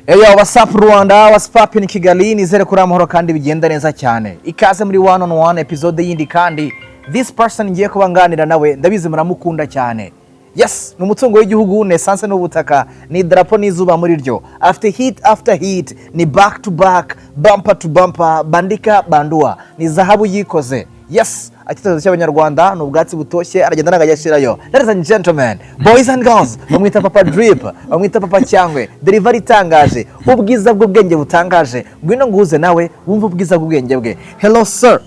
Eyo, what's up Rwanda, what's up in Kigali? Nizere ko uri amahoro kandi bigenda neza cyane. Ikaze muri One on One episode yindi, kandi this person ngiye kuba nganira nawe ndabizi muramukunda cyane. Yes, ni umutungo w'igihugu, ni essence n'ubutaka, ni idarapo n'izuba muri ryo. Afite hit after hit, ni back to back, bumper to bumper, bandika bandua, ni zahabu yikoze. Yes, icyitegererezo cy'Abanyarwanda, ni ubwatsi butoshye, aragenda ntabwo ashyirayo. Ladies and gentlemen, boys and girls, bamwita Papa Drip, bamwita Papa Cyangwe, delivery itangaje, ubwiza bw'ubwenge butangaje. Ngwino nguhuze nawe wumve ubwiza bw'ubwenge bwe. Hello sir.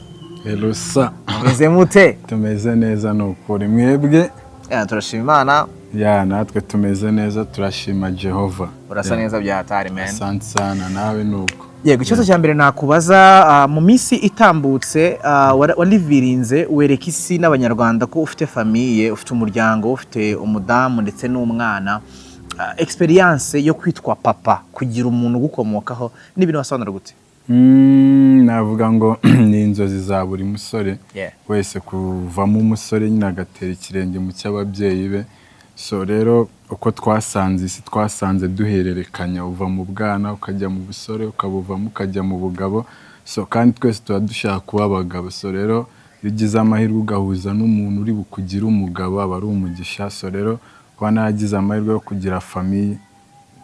Hello sir. Meze mute? Tumeze neza ni ukuri, mwebwe? Yeah, turashima Imana. Ya, natwe tumeze neza, turashima Jehova. Urasa neza bya hatari, man. Asante sana, nawe ni uko. Yego, ikibazo cya mbere nakubaza, mu minsi itambutse warivirinze wereka isi n'Abanyarwanda ko ufite famille, ufite umuryango, ufite umudamu ndetse n'umwana. Experience yo kwitwa papa, kugira umuntu ugukomokaho, ni ibintu wasobanura gute? Navuga ngo ni inzozi za buri musore wese kuvamo umusore nyine agatera ikirenge mu cy'ababyeyi be. So rero uko twasanze isi, twasanze duhererekanya, uva mu bwana ukajya mu busore, ukabuvamo ukajya mu bugabo. So kandi twese tuba dushaka kuba abagabo. So rero iyo ugize amahirwe ugahuza n'umuntu uri bukugire umugabo, aba ari umugisha. So rero kuba naragize amahirwe yo kugira famille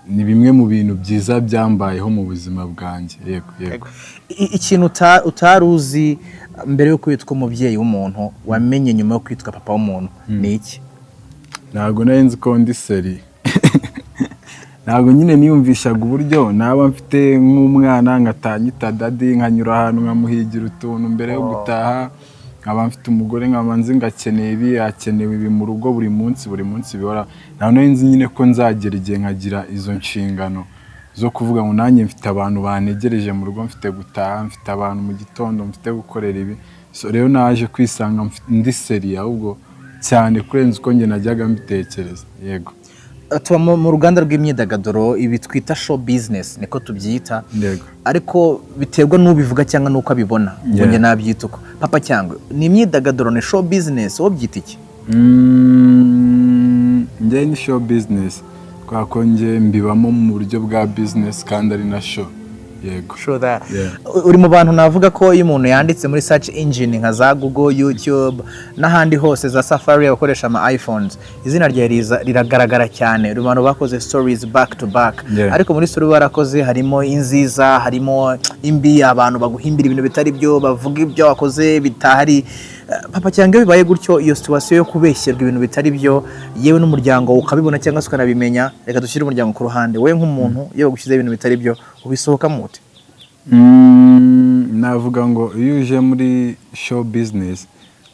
ni bimwe mu bintu byiza byambayeho mu buzima bwanjye, yego. Ikintu utari uzi mbere yo kwitwa umubyeyi w'umuntu, wamenye nyuma yo kwitwa papa w'umuntu, ni iki? Ntabwo nari nzi ko ndi sérieux. Ntabwo nyine niyumvishaga uburyo naba mfite nk'umwana nkatanyita daddy, nkanyura ahantu nkamuhigira utuntu mbere yo gutaha, nkaba mfite umugore nkaba nzi ngo akeneye ibi, akenewe ibi mu rugo buri munsi, buri munsi bihora. Ntabwo nari nzi nyine ko nzagera igihe nkagira izo nshingano zo kuvuga ngo nanjye mfite abantu bantegereje mu rugo, mfite gutaha, mfite abantu mu gitondo mfite gukorera ibi. So rero naje kwisanga ndi sérieux ahubwo cyane kurenza uko njye najyaga mbitekereza, yego. Tuba mu ruganda rw'imyidagaduro, ibi twita show business niko tubyita. Yego. Ariko biterwa n'ubivuga cyangwa n'uko abibona ngo njye nabyita uko. Papa Cyangwe ni imyidagaduro, ni show business, wowe byita iki? Njye ni show business kubera ko njye mbibamo mu buryo bwa business kandi ari na show, yego. Sure that. Yeah. Uri mu bantu navuga ko iyo umuntu yanditse muri search engine nka za Google, YouTube n'ahandi hose, za Safari, abakoresha ama iPhones, izina ryawe riza riragaragara cyane. Uri mu bantu bakoze stories back to back. Ariko muri story barakoze harimo inziza, harimo imbi, abantu baguhimbira ibintu bitari byo, bavuga ibyo wakoze bitahari. Papa Cyangwe, bibaye gutyo, iyo situation yo kubeshyerwa ibintu bitari byo, yewe n'umuryango ukabibona cyangwa se ukanabimenya, reka dushyire umuryango ku ruhande, wowe nk'umuntu iyo bagushyizeho ibintu bitari byo ubisohokamo ute? Navuga ngo iyo uje muri show business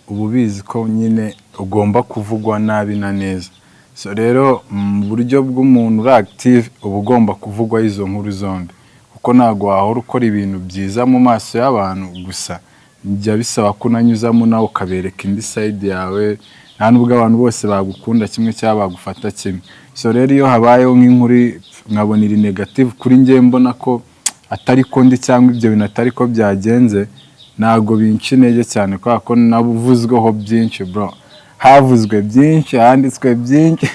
uba ubizi ko nyine ugomba kuvugwa nabi na neza. So rero mu buryo bw'umuntu uri active uba ugomba kuvugwaho izo nkuru zombi, kuko ntabwo wahora ukora ibintu byiza mu maso y'abantu gusa. Bijya bisaba ko unanyuzamo nawe ukabereka indi side yawe. Nta nubwo abantu bose bagukunda kimwe cyangwa bagufata kimwe. So rero iyo habayeho nk'inkuru nkabona iri negative kuri njye, mbona ko atari ko ndi cyangwa ibyo bintu atari ko byagenze, ntabwo binca intege cyane kubera ko nabuvuzweho byinshi, bro. Havuzwe byinshi, handitswe byinshi,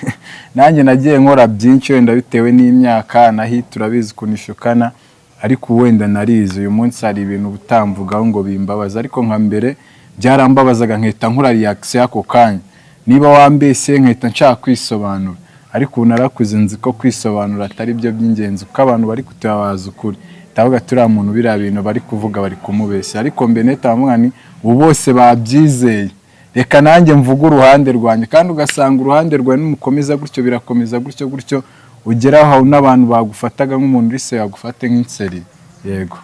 nanjye nagiye nkora byinshi wenda bitewe n'imyaka na hit, urabizi ukuntu ishukana. Ariko wenda narize, uyu munsi hari ibintu utamvugaho ngo bimbabaze, ariko nka mbere byarambabazaga nkahita nkora reaction ako kanya. Niba wambeshye nkahita nshaka kwisobanura, ariko ubu narakuze, nzi ko kwisobanura atari byo by'ingenzi kuko abantu bari kutabaza ukuri. Ndavuga turiya muntu biriya bintu bari kuvuga bari kumubeshya, ariko mbere netamuga ni ubu bose babyizeye, reka nanjye mvuge uruhande rwanjye. Kandi ugasanga uruhande rwawe numukomeza gutyo, birakomeza gutyo gutyo, ugera aho n'abantu bagufataga nk'umuntu uri sérieux bagufate nk'insérieux, yego.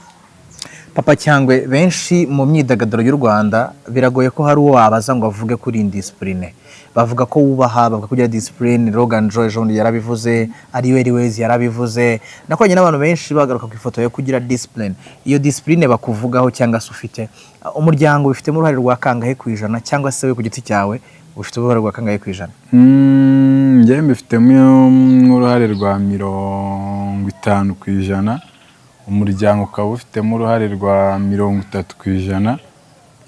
Papa Cyangwe, benshi mu myidagaduro y'u Rwanda biragoye ko hari uwo wabaza ngo avuge kuri indiscipline. Bavuga ko wubaha, bavuga ko ugira discipline. Logan Joe ejo bundi yarabivuze, Ariel Wayz yarabivuze. Nakoranye n'abantu benshi bagaruka ku ifoto yo kugira discipline. Iyo discipline bakuvugaho cyangwa se ufite, umuryango ubifitemo uruhare rwa kangahe ku ijana, cyangwa se we ku giti cyawe ufite uruhare rwa kangahe ku ijana? Njyewe mbifitemo uruhare rwa 50%, umuryango ukaba ufitemo uruhare rwa 30%,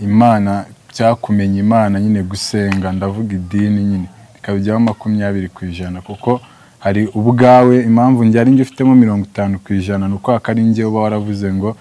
Imana cyangwa kumenya Imana nyine, gusenga, ndavuga idini nyine, rikabijyamo 20%, kuko Hari ubwawe. Impamvu njye ari njye ufitemo 50%, ni uko ari njye uba waravuze ngo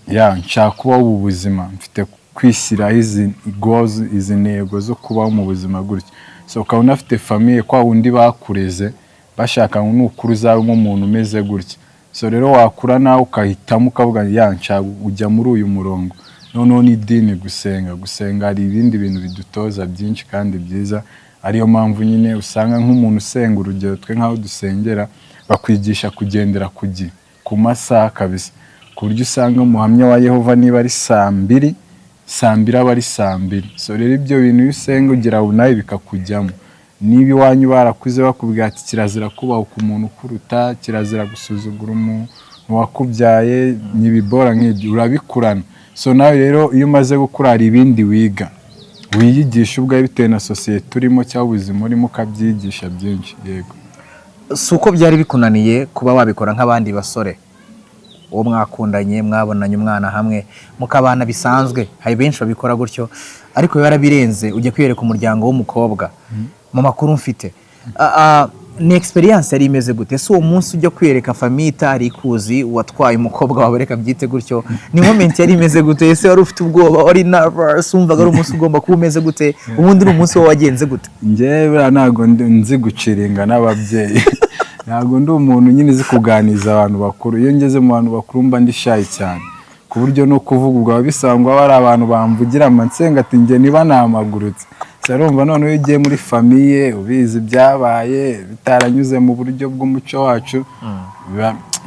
ya nshaka kubaho ubu buzima, mfite kwishyiraho izi goals, izi ntego zo kubaho mu buzima gutya. So ukaba unafite famille, kwa wundi bakureze bashaka ngo nukura uzabe nk'umuntu umeze gutya. So rero wakura nawe ukahitamo, ukavuga ya nshaka ujya muri uyu murongo. Noneho n'idini, gusenga. Gusenga hari ibindi bintu bidutoza byinshi kandi byiza, ariyo mpamvu nyine usanga nk'umuntu usenga, urugero twe nk'aho dusengera, bakwigisha kugendera ku gihe, ku masaha kabisa, ku buryo usanga umuhamya wa Yehova niba ari saa 2, saa 2 aba ari saa 2. So rero ibyo bintu iyo usenga ugira aho nawe bikakujyamo. Niba iwanyu barakuze bakubwira ati kirazira kubahuka umuntu ukuruta, kirazira gusuzugura umuntu wakubyaye, ntibibora nk'ibyo, urabikurana. So nawe rero iyo umaze gukura hari ibindi wiga, wiyigisha ubwawe bitewe na sosiyete urimo cyangwa ubuzima urimo, ukabyigisha byinshi, yego. Si uko byari bikunaniye kuba wabikora nk'abandi basore, uwo mwakundanye, mwabonanye umwana hamwe, mukabana bisanzwe, hari benshi babikora gutyo, ariko yarabirenze, ujya kwiyereka umuryango w'umukobwa. Mu makuru mfite, ni experience yari imeze gute? Ese uwo munsi ujya kwiyereka famille itari ikuzi, watwaye umukobwa wawe, reka mbyite gutyo, ni moment yari imeze gute? Ese wari ufite ubwoba, wari nervous, wumvaga ari umunsi ugomba kuba umeze gute? Ubundi ni umunsi wo wagenze gute? Njyewe buriya ntabwo nzi guchillinga n'ababyeyi. Ntabwo ndi umuntu nyine uzi kuganiriza abantu bakuru. Iyo ngeze mu bantu bakuru mba ndi shy cyane, ku buryo no kuvuga ubwo biba bisaba ngo abe ari abantu bamvugira amansenga ati njye niba namagurutse. Urumva noneho iyo ugiye muri famille ubizi ibyabaye bitaranyuze mu buryo bw'umuco wacu,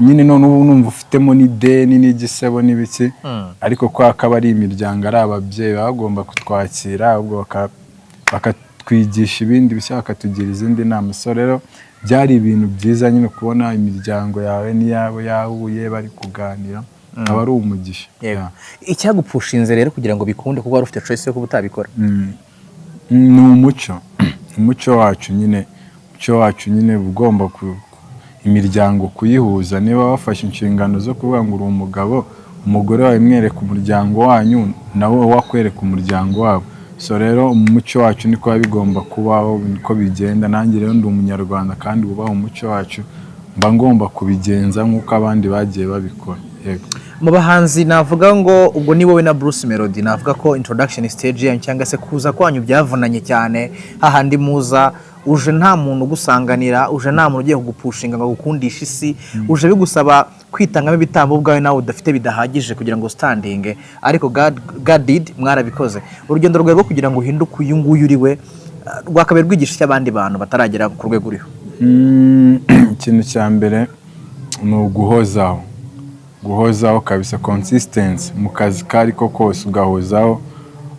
nyine none ubu numva ufitemo n'ideni n'igisebo n'ibiki. Ariko kwa ko aba ari imiryango, ari ababyeyi, baba bagomba kutwakira, ahubwo bakatwigisha ibindi bishya, bakatugira izindi nama. So rero byari ibintu byiza nyine kubona imiryango yawe n'iyabo yahuye, bari kuganira, aba ari umugisha. Yego. Icyagupushinze rero kugira ngo bikunde, kuko wari ufite choice yo kuba utabikora? Ni umuco, umuco wacu nyine. Umuco wacu nyine uba ugomba imiryango kuyihuza. Niba wafashe inshingano zo kuvuga ngo uri umugabo, umugore wawe mwereka umuryango wanyu, nawe wakwereka umuryango wabo. So rero mu muco wacu niko biba bigomba kubaho, niko bigenda. Nanjye rero ndi Umunyarwanda kandi wubaha umuco wacu, mba ngomba kubigenza nk'uko abandi bagiye babikora, yego. Mu bahanzi navuga ngo ubwo ni wowe na Bruce Melody, navuga ko introduction stage yanyu cyangwa se kuza kwanyu byavunanye cyane, hahandi muza uje nta muntu ugusanganira, uje nta muntu ugiye kugupushinga ngo agukundishe isi, uje bigusaba kwitangamo ibitambo ubwawe nawe udafite bidahagije kugira ngo standinge, ariko God did, mwarabikoze. Urugendo rwawe rwo kugira ngo uhinduke uyu nguyu uri we, rwakabaye rwigisha icyo abandi bantu bataragera ku rwego uriho? Ikintu cya mbere ni uguhozaho, guhozaho kabisa, consistency mu kazi ko ari ko kose, ugahozaho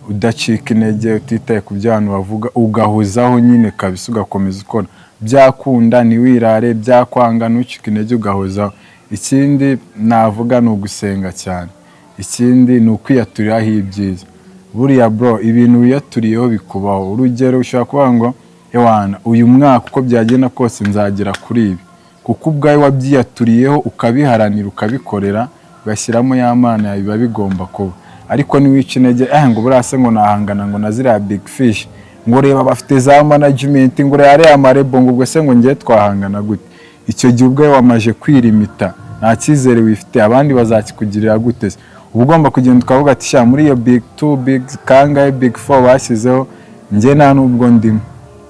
udacika intege, utitaye ku byo abantu bavuga, ugahozaho nyine kabisa, ugakomeza ukora. Byakunda ntiwirare, byakwanga ntucike intege, ugahozaho. Ikindi navuga ni ugusenga cyane. Ikindi ni ukwiyaturiraho ibyiza. Buriya bro, ibintu wiyaturiyeho bikubaho. Urugero, ushobora kuvuga ngo ewana uyu mwaka uko byagenda kose nzagera kuri ibi, kuko ubwawe wabyiyaturiyeho, ukabiharanira, ukabikorera, ugashyiramo ya mana yawe, biba bigomba kuba. Ariko niwica intege, ngo buriya se ngo nahangana ngo na ziriya big fish, ngo reba bafite za management, ngo reba ariya ma label, ngo ubwo se ngo ngiye twahangana gute? Icyo gihe ubwawe wamaje kwilimita, nta cyizere wifite, abandi bazakikugirira gute se? Uba ugomba kugenda ukavuga ati sha muri iyo big two, big kangahe, big four bashyizeho, njye nta nubwo ndimo,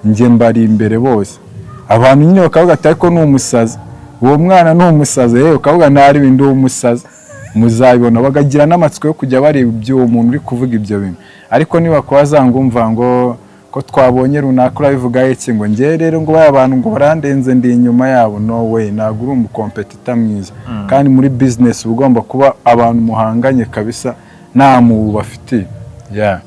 njye mbari imbere bose. Abantu nyine bakavuga ati ariko ni umusazi, uwo mwana ni umusazi. Yewe ukavuga ntari bindi, uwo umusazi muzabibona, bakagira n'amatsiko yo kujya bareba iby'uwo muntu uri kuvuga ibyo bintu. Ariko niba kubaza ngo umva ngo ko twabonye runaka urabivuga iki, ngo njye rero ngo baya bantu ngo barandenze, ndi inyuma yabo, no way, ntabwo uri umucompetitor mwiza. Kandi muri business uba ugomba kuba abantu muhanganye kabisa nta mubu bafitiye, yeah.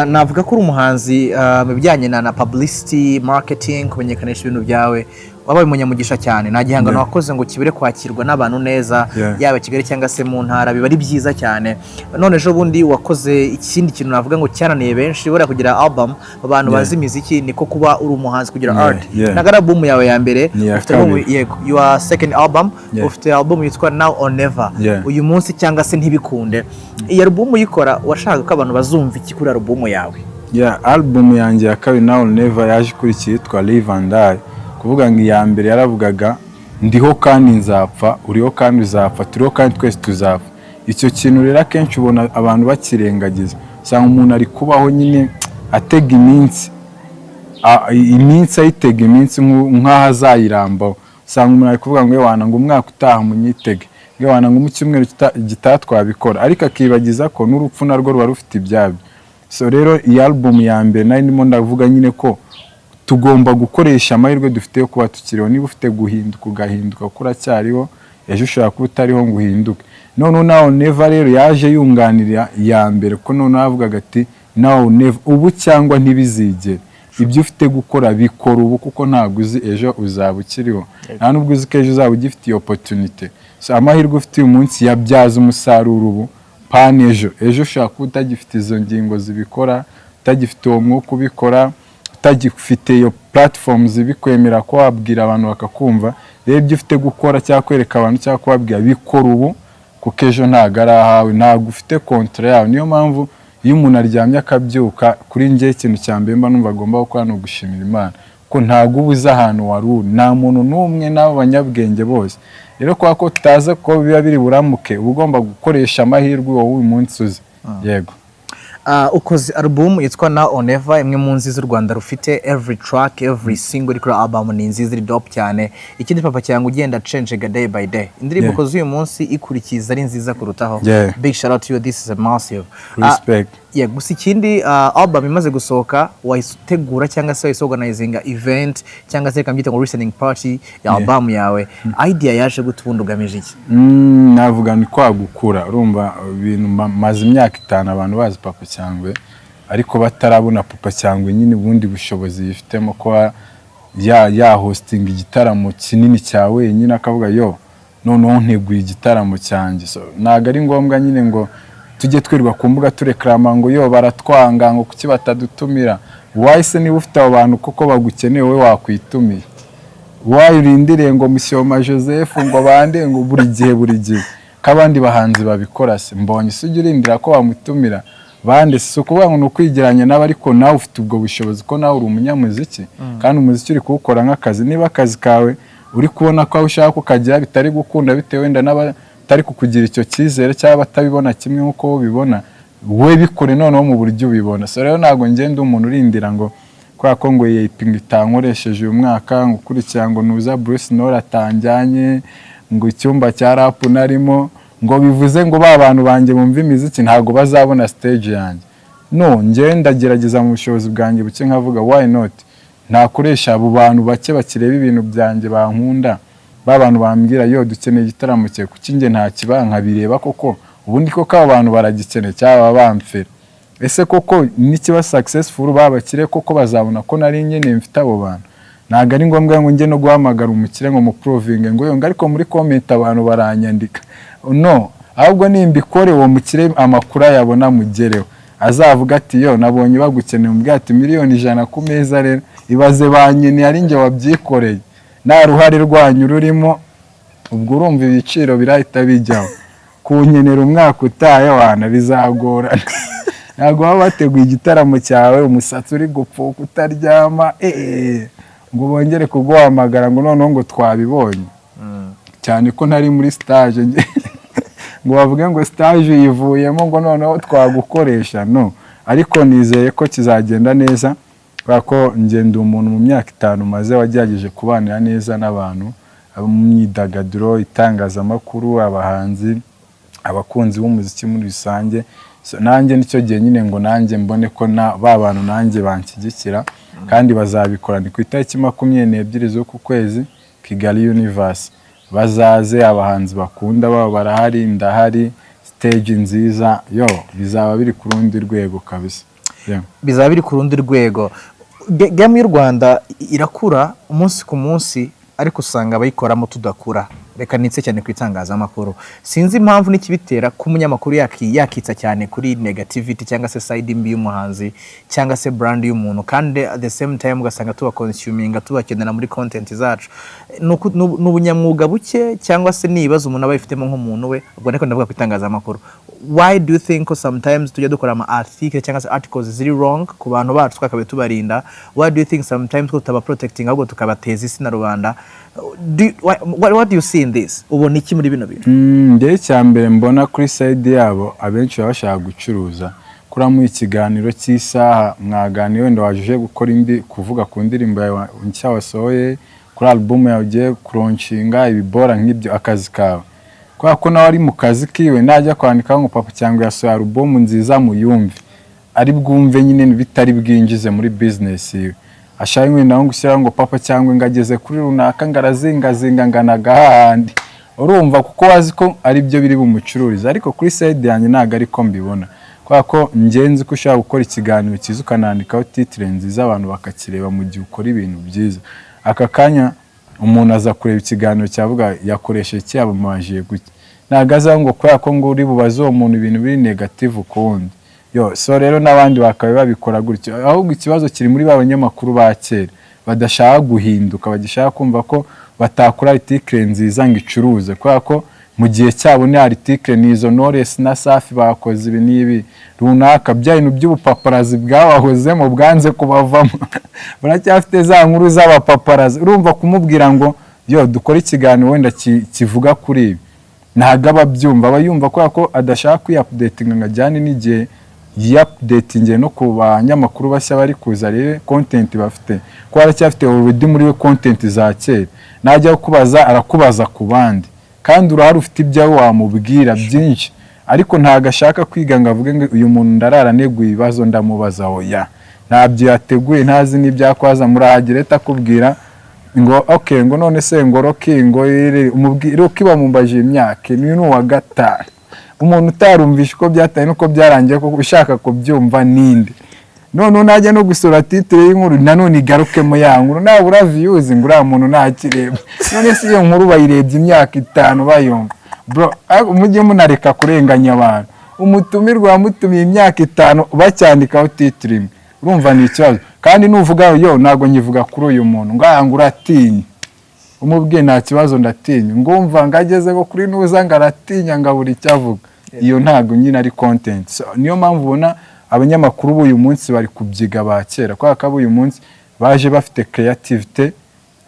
Navuga ko uri umuhanzi mu bijyanye na publicity, marketing, kumenyekanisha ibintu byawe, wabaye umunyamugisha cyane. Nta gihangano wakoze ngo kibure kwakirwa n'abantu neza, yaba Kigali cyangwa se mu ntara, biba ari byiza cyane. None ejo bundi wakoze ikindi kintu navuga ngo cyananiye benshi. Buriya kugira album, abantu bazi imiziki, niko kuba uri umuhanzi kugira art. Ntabwo ari album yawe ya mbere. Ni iya Ufite album, kabiri. yego, your second album. Ufite album yitwa Now or Never, uyu munsi cyangwa se ntibikunde. Iyi album uyikora washakaga ko abantu bazumva iki kuri album yawe? Yeah, album yanjye ya kabiri Now or Never yaje ikurikiye yitwa Live and Die. Kuvuga ngo iya mbere yaravugaga: "Ndiho kandi nzapfa, uriho kandi uzapfa, turiho kandi twese tuzapfa." Icyo kintu rero akenshi ubona abantu bakirengagiza. Usanga umuntu ari kubaho nyine atega iminsi, iminsi ayitega iminsi nk'aho azayirambaho. Usanga umuntu ari kuvuga ngo: "Wana, ngo umwaka utaha munyitege, ngo wana, ngo mu cyumweru gitaha twabikora," ariko akibagiza ko n'urupfu narwo ruba rufite ibyabyo. So rero iyi album ya mbere nari ndimo ndavuga nyine ko tugomba gukoresha amahirwe dufite yo kuba tukiriho. Niba ufite guhinduka, ugahinduka kuko uracyariho. Ejo ushobora kuba utariho ngo uhinduke. Noneho Now Never rero yaje yunganira iya mbere, kuko noneho avugaga ati: "Now never, ubu cyangwa ntibizigere. Ibyo ufite gukora bikora ubu, kuko ntabwo uzi ejo uzaba ukiriho, nta nubwo uzi ko ejo uzaba ugifite iyo opportunity." So amahirwe ufite uyu munsi yabyaza umusaruro ubu, pana ejo. Ejo ushobora kuba utagifite izo ngingo zibikora, utagifite uwo mwuka ubikora, utagifite iyo platform zibikwemera ko wabwira abantu bakakumva. Rero ibyo ufite gukora cyangwa kwereka abantu cyangwa kubabwira, bikora ubu, kuko ejo ntabwo ari ahawe, ntabwo ufite control yawe. Niyo mpamvu iyo umuntu aryamye akabyuka, kuri njye ikintu cya mbere mba numva agomba gukora ni ugushimira Imana, ko ntabwo uba uzi ahantu wari uri, nta muntu n'umwe n'abo banyabwenge bose. Rero kubera ko tutazi ko biba biri buramuke, uba ugomba gukoresha amahirwe wowe uyu munsi uzi. Yego. Ukoze album yitwa Now or Never, imwe mu nziza u Rwanda rufite. Every track, every single iri kuri album ni nziza, iri dope cyane. Ikindi, Papa Cyangwe ugenda change day by day. Indirimbo ukoze uyu munsi ikurikiza ari nziza kurutaho. Big shout out to you, this is a massive. Respect. Yeah, gusa ikindi, album imaze gusohoka wahise utegura cyangwa se wahise organizinga event, cyangwa se reka mbyite ngo listening party ya album yawe. Idea yaje gute? Ubundi ugamije iki? Navuga ni kwa gukura. Urumva ibintu maze imyaka 5 abantu bazi Papa Cyangwe, ariko batarabona Papa Cyangwe nyine ubundi bushobozi yifitemo kuba ya hostinga igitaramo kinini cya wenyine, akavuga: "Yo, noneho nteguye igitaramo cyanjye." So, ntabwo ari ngombwa nyine ngo tujye twirirwa ku mbuga turekarama ngo: "Yo, baratwanga, ngo kuki batadutumira?" Wahise niba ufite abo bantu koko bagukeneye, wowe wakwitumiye. Wayirindiriye ngo Mushyoma Joseph, ngo bande, ngo buri gihe buri gihe ko abandi bahanzi babikora se? Mbonye se ujya urindira ko bamutumira bande? Si ukuvuga ngo ni ukwigeranya nawe, ariko nawe ufite ubwo bushobozi, ko nawe uri umunyamuziki kandi umuziki uri kuwukora nk'akazi. Niba akazi kawe uri kubona ko aho ushaka kukagera bitari gukunda, bitewe wenda n'abatari kukugira icyo cyizere cyangwa batabibona kimwe nk'uko wowe ubibona, we bikore noneho mu buryo ubibona. So rero ntabwo ngenda umuntu urindira ngo kubera ko ngo yipinga itankoresheje uyu mwaka, ngo ukurikira ngo nuza Bruce Nora atanjyanye, ngo icyumba cya rap narimo, ngo bivuze ngo ba bantu banjye bumva imiziki ntabwo bazabona stage yanjye. No njyewe ndagerageza mu bushobozi bwanjye buke, nkavuga: "Why not ntakoresha abo bantu bake bakireba ibintu byanjye, bankunda, ba bantu bambwira: 'Yo, dukeneye igitaramo cye'? Kuki njye ntakiba nkabireba koko? Ubundi koko abo bantu baragikeneye cyangwa baba bamfera? Ese koko nikiba successful, babakire koko bazabona ko nari nkeneye mfite abo bantu?" Ntabwo ari ngombwa ngo njye no guhamagara umukire ngo muprovinge ngo: "Yo," ngo ariko muri comment abantu baranyandika. No, ahubwo nimbikore, uwo mukire amakuru ayabona amugereho, azavuga ati: "Yo, nabonye bagukeneye." Umubwira ati: "100 miliyoni ku meza." Rero ibaze bankeneye ari njye wabyikoreye, nta ruhare rwanyu rurimo. Ubwo urumva ibiciro birahita bijyaho. Kunkenera umwaka utaha wana bizagorana. Ntabwo waba wateguye igitaramo cyawe, umusatsi uri gupfuka, utaryama, ngo bongere kuguhamagara ngo noneho ngo twabibonye, cyane ko ntari muri stage ngo bavuge ngo stage uyivuyemo, ngo noneho twagukoresha. No, ariko nizeye ko kizagenda neza, kubera ko ngenda umuntu mu myaka 5 maze wagerageje kubanira neza n'abantu, abo mu myidagaduro, itangazamakuru, abahanzi, abakunzi b'umuziki muri rusange. So, nanjye nicyo gihe nyine ngo nanjye mbone ko na ba bantu nanjye banshyigikira, kandi bazabikora. Ni ku itariki 22 z'uku kwezi, Kigali Universe. Bazaze, abahanzi bakunda babo barahari, ndahari, stage nziza. Yo, bizaba biri ku rundi rwego kabisa. Yeah. Bizaba biri ku rundi rwego. Game y'u Rwanda irakura umunsi ku munsi, ariko usanga abayikoramo tudakura. Reka nitse cyane ku itangazamakuru. Sinzi impamvu n'ikibitera ko umunyamakuru yakitsa cyane kuri negativity cyangwa se side mbi y'umuhanzi cyangwa se brand y'umuntu, kandi at the same time ugasanga tuba consuminga, tubakenera muri content zacu. Ni ubunyamwuga buke cyangwa se ni ibibazo umuntu aba yifitemo nk'umuntu we? Ubwo ariko ndavuga ku itangazamakuru. Why do you think ko sometimes tujya dukora ama article cyangwa se articles ziri wrong ku bantu bacu twakabaye tubarinda? Why do you think sometimes ko tutaba protecting, ahubwo tukabateza isi na rubanda? What do you see in this? Ubona iki muri bino bintu? Njyewe icya mbere mbona kuri side yabo, abenshi baba bashaka gucuruza. Kuramo ikiganiro cy'isaha mwaganira, wenda waje uje gukora indi, kuvuga ku ndirimbo yawe nshya wasohoye, kuri album yawe ugiye kulaunchinga, ibibora nk'ibyo, akazi kawe. Kubera ko nawe ari mu kazi kiwe, najya kwandikaho ngo Papa cyangwa yasohoye album nziza muyumve, ari bwumve nyine bitari bwinjize muri business yiwe. Ashaka wenda nko gushyiraho ngo Papa cyangwa ngo ageze kuri runaka, ngo arazingazinga nganaga hahandi, urumva, kuko wazi ko ari byo biri bumucururize. Ariko kuri side yanjye ntabwo ariko mbibona, kubera ko ngenzi ko ushobora gukora ikiganiro cyiza, ukanandikaho titre nziza, abantu bakakireba mu gihe ukora ibintu byiza. Aka kanya umuntu aza kureba ikiganiro cyavuga yakoresheje cyabamajije gutya, ntabwo aza ngo kubera ko ngo uri bubaze uwo muntu ibintu biri negative ukundi yo. So rero n'abandi bakaba babikora gutyo. Ahubwo ikibazo kiri muri ba banyamakuru ba kera badashaka guhinduka, bagishaka kumva ko batakora article nziza ngo icuruze, kubera ko mu gihe cyabo ni article ni izo Knowless na Safi bakoze ibi n'ibi runaka, bya bintu by'ubupaparazi bwabahozemo bwanze kubavamo, baracyafite za nkuru z'abapaparazi. Urumva, kumubwira ngo yo dukore ikiganiro wenda kivuga kuri ibi, ntabwo aba abyumva. Aba yumva kubera ko adashaka kwiyaupdatinga ngo ajyane n'igihe, yiyaupdatinge no ku banyamakuru bashya bari kuza, arebe content bafite, ko aracyafite already muri we content za kera. Najya kukubaza, arakubaza ku bandi, kandi urahari ufite ibyawe wamubwira byinshi, ariko ntabwo ashaka kwiga ngo avuge ngo uyu muntu ndarara neguye ibibazo ndamubaza. Oya, ntabyo yateguye, ntazi n'ibyakwaza. Murahagera akubwira ngo ok, ngo none se ngo Rocky, ngo Rocky bamumbaje imyaka ni uwa gatanu, umuntu utarumvisha uko byataye n'uko byarangiye, koko ushaka kubyumva ninde? Noneho najya no gusura titre y'inkuru, nanone igarukemo ya nkuru, nabura views ngo uriya muntu ntakireba. None se iyo nkuru bayirebye imyaka 5 bayumva? Bro, ariko mujye munareka kurenganya abantu. Umutumirwa wamutumiye imyaka 5 bacyandikaho titre imwe, urumva ni ikibazo. Kandi nuvuga yo ntabwo nkivuga kuri uyu muntu, ngo aha ngo uratinya. Umubwiye nta kibazo, ndatinya, ngumva ngo ageze ngo kuri nuza ngo aratinya, ngo abura icyo avuga. Iyo ntabwo nyine ari content. So, niyo mpamvu ubona abanyamakuru b'uyu munsi bari kubyiga ba kera, kubera ko ab'uyu munsi baje bafite creativity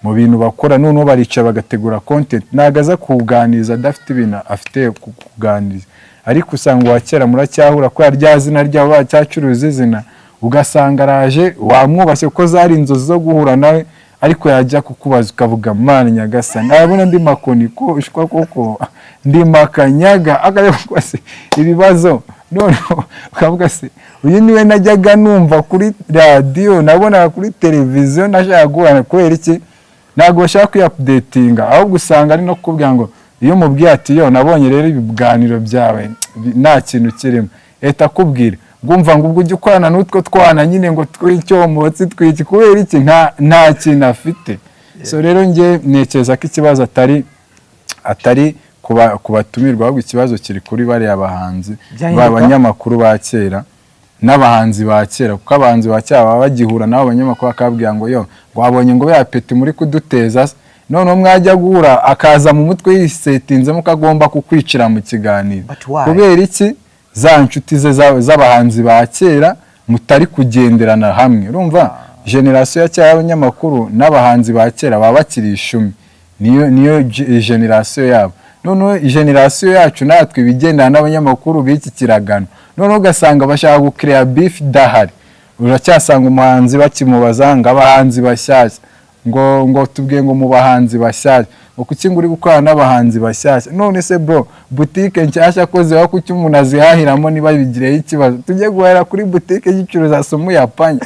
mu bintu bakora. Noneho baricara bagategura content, ntabwo aza kuganiriza adafite ibintu afite kuganiriza. Ariko usanga uwa kera muracyahura kubera rya zina ryabo, baracyacuruza izina, ugasanga araje wamwubashye kuko zari inzozi zo guhura nawe, ariko yajya kukubaza ukavuga: "Mana nyagasani, arabona ndi makoni ko ushwa koko ndi makanyaga." Akareba se ibibazo, noneho ukavuga: "Se uyu niwe najyaga numva kuri radiyo, nabonaga kuri televiziyo, nashaka guhura?" Kubera iki? Ntabwo bashaka kwiyaupdatinga. Ahubwo usanga ari no kukubwira ngo iyo umubwiye ati: "Yo nabonye rero ibiganiro byawe nta kintu kirimo," leta akubwira ngumva ngo ubwo ujya ukorana n'utwo twana nyine ngo twicyomotsi twiki. Kubera iki? Nta kintu afite. So rero njye ntekereza ko ikibazo atari ku batumirwa, ahubwo ikibazo kiri kuri bariya bahanzi, Byahinduka? ba banyamakuru ba kera n'abahanzi ba kera, kuko abahanzi ba kera baba bagihura n'abo banyamakuru bakababwira ngo yo ngo wabonye ngo ya peti muri kuduteza se? Noneho mwajya guhura akaza mu mutwe yisetinzemo ko agomba kukwicira mu kiganiro. But why? Kubera iki? Za nshuti ze z'abahanzi ba kera mutari kugenderana hamwe. Urumva, génération ya kera y'abanyamakuru n'abahanzi ba kera baba bakiri ishumi, niyo génération yabo. Noneho génération yacu natwe ibigendana n'abanyamakuru b'iki kiragano, noneho ugasanga bashaka gukireya beef idahari. Uracyasanga umuhanzi bakimubaza ngo abahanzi bashyashya, ngo tubwiye ngo mu bahanzi bashyashya, ngo kuki ngo uri gukorana n'abahanzi bashyashya? None se bro, butike nshyashya ko ziba, kuki umuntu azihahiramo niba bigireho ikibazo? Tujye guhahira kuri butike gicuruza sumu ya panya?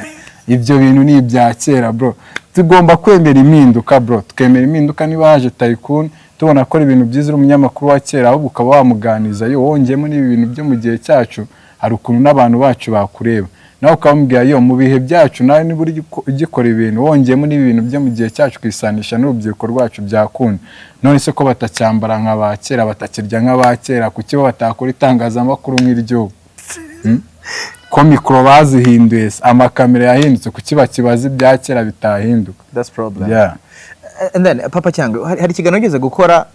Ibyo bintu ni ibya kera, bro. Tugomba kwemera impinduka, bro, tukemera impinduka. Niba haje Taikun tubona akora ibintu byiza, uri umunyamakuru wa kera, ahubwo ukaba wamuganiza yo wongeyemo n'ibi bintu byo mu gihe cyacu, hari ukuntu n'abantu bacu bakureba. Nawe ukamubwira yo mu bihe byacu, nawe niba uri ugikora ibintu wongeyemo n'ibintu byo mu gihe cyacu, ukisanisha n'urubyiruko rwacu, byakunda. None se ko batacyambara nka ba kera, batakirya nk'aba kera, kuki bo batakora itangazamakuru nk'iry'ubu? Ko mikoro bazihinduye se, amakamera yahindutse, kuki bakibaza ibya kera bitahinduka? That's problem. Yeah. And then Papa Cyangwe, hari ikiganiro wigeze gukora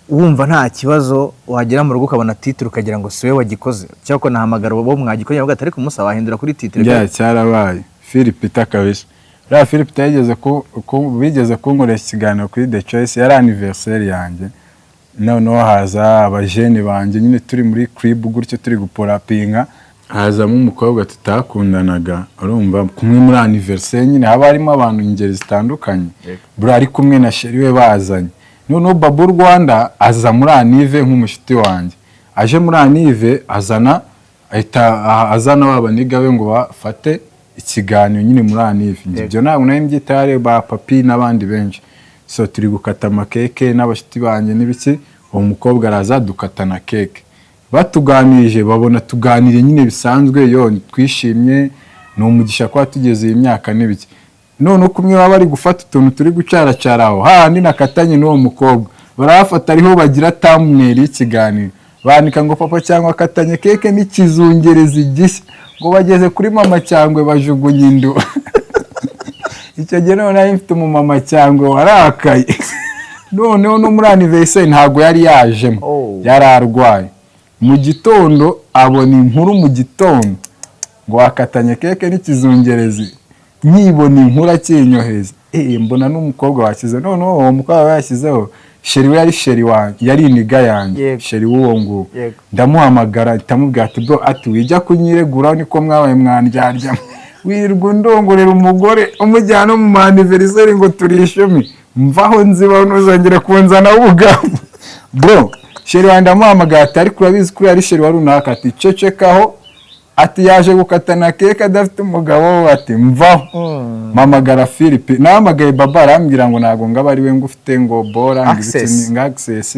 wumva nta kibazo, wagera mu rugo ukabona titre ukagira ngo si wowe wagikoze, cyangwa ko nahamagara uwo mwagikoze bavuga ati: "Ariko umusa wahindura kuri titre." Yeah, cyarabaye. Philip kabisa, uriya Philip yigeze bigeze kunkoresha ikiganiro kuri The Choice, yari anniversaire yanjye. Noneho haza abajene banjye nyine, turi muri crib gutyo turi guporapinga, hazamo umukobwa tutakundanaga. Urumva kumwe muri anniversaire nyine haba harimo abantu ingeri zitandukanye. Buriya ari kumwe na chéri we bazanye. Noneho Babu Rwanda aza muri anniv nk'umushuti wanjye. Aje muri anniv azana, ahita azana ba baniga be ngo bafate ikiganiro nyine muri anniv. Njye ibyo ntabwo nari mbyitaye, ba papi n'abandi benshi. So turi gukata amakeke n'abashuti banjye n'ibiki, uwo mukobwa araza dukatana keke. Batuganirije babona tuganiriye nyine bisanzwe, yo twishimye, ni umugisha kuba tugeze iyi myaka n'ibiki. None kumwe baba bari gufata utuntu turi gucaracara aho hahandi nakatanye n'uwo mukobwa, barahafata ariho bagira thumbnail y'ikiganiro, bandika ngo "Papa Cyangwe akatanye keke n'ikizungerezi gishya", ngo bageze kuri Mama Cyangwe bajugunya indu. Icyo gihe none nari mfite umumama Cyangwe warakaye. Noneho no muri anniversaire ntabwo yari yajemo. Oh. Yari arwaye. Mu gitondo abona inkuru, mu gitondo, ngo wakatanye keke n'ikizungerezi. Nkibona inkuru akinyohereza, mbona n'umukobwa washyize. Noneho uwo mukobwa yashyizeho chéri we, yari chéri wanjye, yari iniga yanjye. Chéri w'uwo nguwo. Ndamuhamagara, ndamubwira ati: "Bro," ati, "wijya kunyiregura, niko mwabaye mwandyarya, wirirwa undongorera umugore umujyana no mu anniversaire ngo turi ishumi. Mvaho nzibaho, ntuzongere kunzanaho ubugambo, bro." Chéri wanjye ndamuhamagara ati: "Ariko urabizi ko yari chéri wa runaka?" Ati: "Cecekaho," ati: "Yaje gukatana keke adafite umugabo we." Ati: "Mvaho." Mpamagara Philippe, nahamagaye baba, arambwira ngo ntabwo ngaba ari we ngo ufite ngo bora ngo ibiki. Access. Ngo access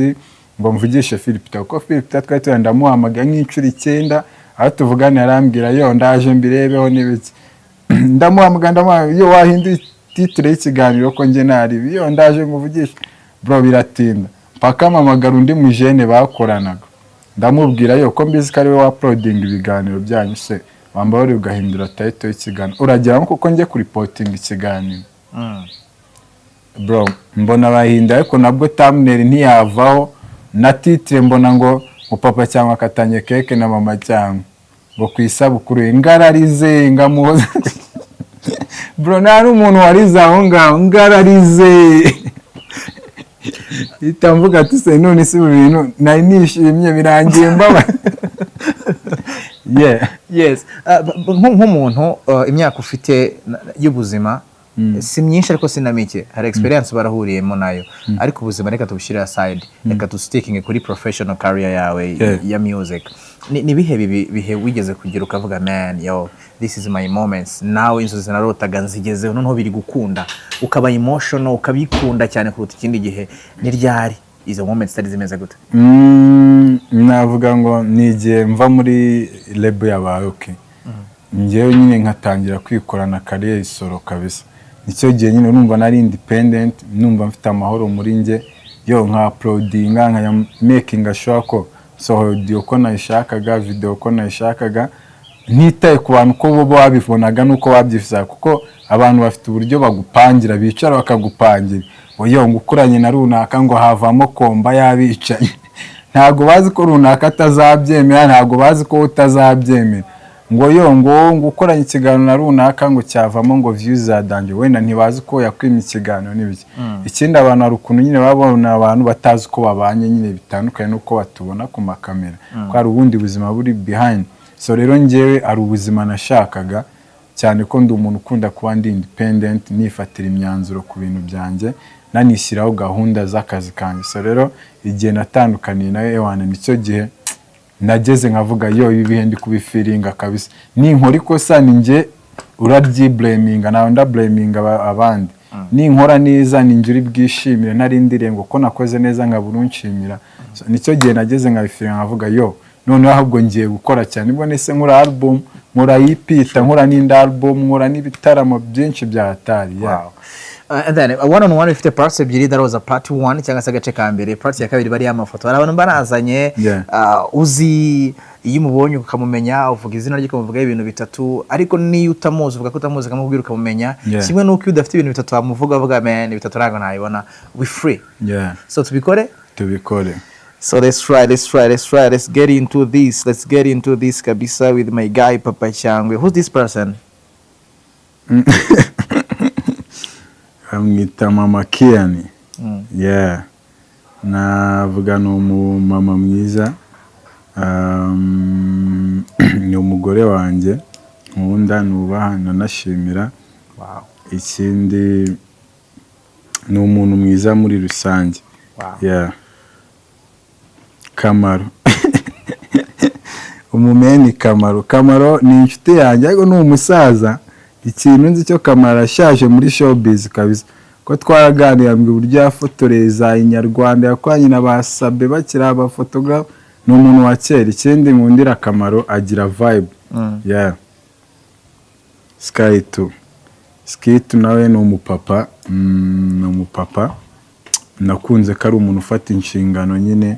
ngo mvugishe Philippe, kuko Philippe twari turi. Ndamuhamagaye nk'inshuro 9 aho tuvugana, arambwira: "Yo, ndaje mbirebeho n'ibiki." Ndamuhamagara, ndamuhamagara: "Yo, wahinduye titre y'ikiganiro ko njye naribi? Yo, ndaje nguvugishe, bro." Biratinda mpaka mpamagara undi mujene bakoranaga, ndamubwira: "Yo, ko mbizi ko ari we wa uploading ibiganiro byanyu, se wambara ugahindura title y'ikiganiro, uragera kuko njye kuripotinga ikiganiro, bro." Mbona bahinda, ariko nabwo thumbnail ntiyavaho na titre. Mbona ngo "Papa Cyangwe akatanye keke na Mama Cyangwe" ngo ku isabukuru ye. Ngararize, ngamuhoza, bro, nta n'umuntu warize aho ngaho. Ngararize, ihita mvuga ati: "Se none si ibi bintu nari nishimye birangiye mbabaye?" Yeah. Yes. Nk'umuntu imyaka ufite y'ubuzima si myinshi ariko si na mike, hari experience barahuriyemo nayo. Ariko ubuzima reka tubushyire aside, reka dustickinge kuri professional career yawe ya music. Ni ibihe bihe wigeze kugira ukavuga: "Man, yo, this is my moments nawe, inzozi narotaga nzigezeho, noneho biri gukunda," ukaba emotional, ukabikunda cyane kuruta ikindi gihe? Ni ryari? Izo moments zitari zimeze gute? Navuga ngo ni igihe mva muri label ya Rocky, njyewe nyine nkatangira kwikorana career solo kabisa. Nicyo gihe nyine numva nari independent, numva mfite amahoro muri njye. Yo, nka uploadinga, nkaya making sure ko sohora audio ko nayishakaga, video ko nayishakaga, ntitaye ku bantu ko bo babibonaga n'uko babyifuzaga, kuko abantu bafite uburyo bagupangira, bicara bakagupangira ngo yo ngo ukoranye na runaka ngo havamo komba y'abicanyi. Ntabwo bazi ko runaka atazabyemera, ntabwo bazi ko utazabyemera, ngo yo ngo ukoranye ikiganiro na runaka ngo cyavamo ngo views za danger. Wenda ntibazi ko yakwimye ikiganiro n'ibiki. Ikindi, abantu hari ukuntu nyine baba babona abantu batazi uko babanye nyine, bitandukanye n'uko batubona ku makamera, ko hari ubundi buzima buri behind. So rero njyewe hari ubuzima nashakaga cyane, ko ndi umuntu ukunda kuba ndi independent, nifatira imyanzuro ku bintu byanjye, nanishyiraho gahunda z'akazi kanjye. So rero igihe natandukaniye nawe, ewana, nicyo gihe nageze nkavuga: "Yo, ibi bihe ndi kubifeelinga kabisa. Ninkora ikosa ni njye uraryiblaminga, nawe ndablaminga abandi. Ninkora neza ni njye uri bwishimire, narindiriye ngo ko nakoze neza nkabura unshimira." So, nicyo gihe nageze nkabifeelinga, nkavuga: "Yo, noneho ahubwo ngiye gukora cyane." Nibwo nahise nkora album. Nkora yipita, nkora n'indi album, nkora n'ibitaramo byinshi bya hatari, yeah. Wow. And then one on one ifite parts ebyiri. That was a part one cyangwa se agace ka mbere. Part ya kabiri bari amafoto, hari abantu banazanye. Uzi iyo umubonye ukamumenya, uvuga izina rye, ukamuvugaho ibintu bitatu, ariko niyo utamuzi uvuga ko utamuzi, ukamubwira ukamumenya. Kimwe n'uko iyo udafite ibintu bitatu wamuvuga, avuga: "Man, bitatu ntabwo nabibona." We free. So tubikore. Tubikore. So let's try, let's try, let's try, let's get into this, let's get into this kabisa with my guy Papa Cyangwe. Who's this person? Bamwita Mama Kiyani. Yeah, navuga ni umumama mwiza. Ni umugore wanjye nkunda, nubaha, nanashimira. Ikindi ni umuntu mwiza muri rusange. Yeah. Kamaro, umumeni Kamaro. Kamaro ni inshuti yanjye ariko ni umusaza. Ikintu nzi cyo, Kamaro ashaje muri showbiz kabisa, ko twaraganira ngo uburyo yafotoreye za Inyarwanda, yakoranye na ba Sabe bakiri abafotogarafe, ni umuntu wa kera. Ikindi nkundira Kamaro, agira vibe. Yeah. Sky 2, Sky 2 nawe ni umupapa, ni umupapa nakunze ko ari umuntu ufata inshingano nyine.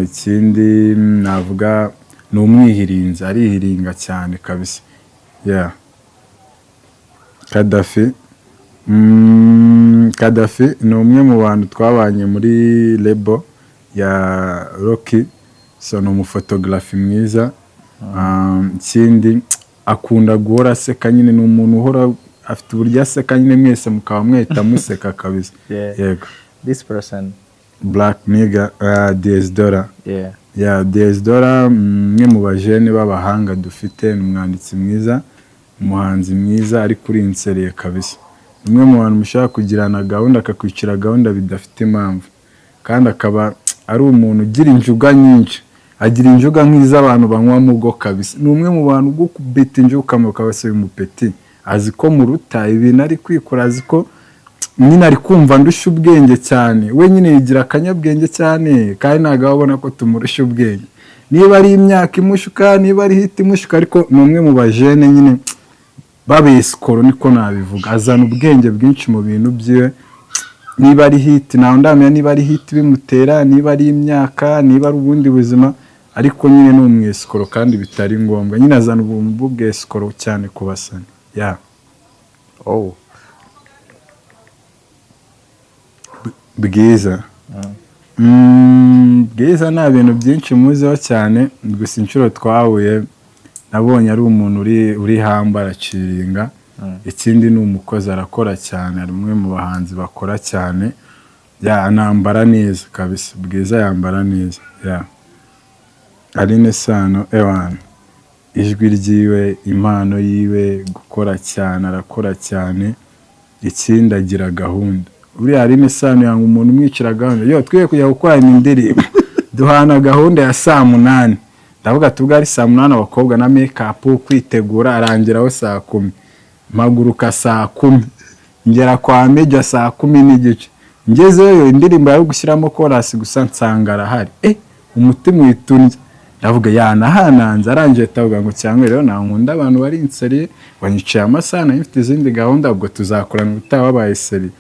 Ikindi navuga ni umwihirinzi, arihiringa cyane kabisa, yeah. Kadafi. Kadafi ni umwe mu bantu twabanye muri label ya Rocky, so ni umufotogarafi mwiza. Ikindi akunda guhora aseka nyine, ni umuntu uhora afite uburyo aseka nyine, mwese mukaba mwahita museka kabisa. Yego. This person? Black Nigga, DS Dollar. Yeah, DS Dollar, umwe mu bajene b'abahanga dufite, ni umwanditsi mwiza, umuhanzi mwiza, ariko uri inseriye kabisa. Ni umwe mu bantu mushobora kugirana gahunda akakwicira gahunda bidafite impamvu, kandi akaba ari umuntu ugira injuga nyinshi, agira injuga nk'iz'abantu banywa mugo kabisa. Ni umwe mu bantu bwo kubita injuga ukaba se uyu mupeti azi ko muruta ibintu ari kwikora, azi ko nyine ari kumva ndusha ubwenge cyane. We nyine yigira akanyabwenge cyane kandi ntabwo aba abona ko tumurusha ubwenge, niba ari imyaka imushuka, niba ari hit imushuka, ariko ni umwe mu bajene nyine babesikoro, niko nabivuga. Azana ubwenge bwinshi mu bintu byiwe. Niba ari hit, ntawe ndamenya niba ari hit bimutera, niba ari imyaka, niba ari ubundi buzima, ariko nyine ni umwesikoro kandi bitari ngombwa. Nyine azana ubuntu bw'ubwesikoro cyane ku basani, yeah. Oh. Bwiza. Bwiza nta bintu byinshi muziho cyane, gusa inshuro twahuye nabonye ari umuntu uri humble, araciringa. Ikindi ni umukozi, arakora cyane, ari umwe mu bahanzi bakora cyane. Yeah, anambara neza kabisa, Bwiza yambara neza, yeah. Aline Sano, ewana, ijwi ryiwe, impano yiwe, gukora cyane, arakora cyane. Ikindi agira gahunda. Buriya Aline Sano yanga umuntu umwicira gahunda. Yo twiye kujya gukorana indirimbo, duhana gahunda ya saa 8, ndavuga ati ubwo ari saa 8, abakobwa na make-up kwitegura, arangiraho saa 10, mpaguruka saa 10, ngera kwa Meja saa 10:30. Ngezeyo indirimbo yari gushyiramo chorus gusa, nsanga arahari. Umutima uhita undya, ndavuga yanahananze. Arangije atavuga ngo cyangwa rero ntankunda abantu bari inseriye, wanyiciye amasaha, nari mfite izindi gahunda, ubwo tuzakorana ubutaha wabaye sérieux.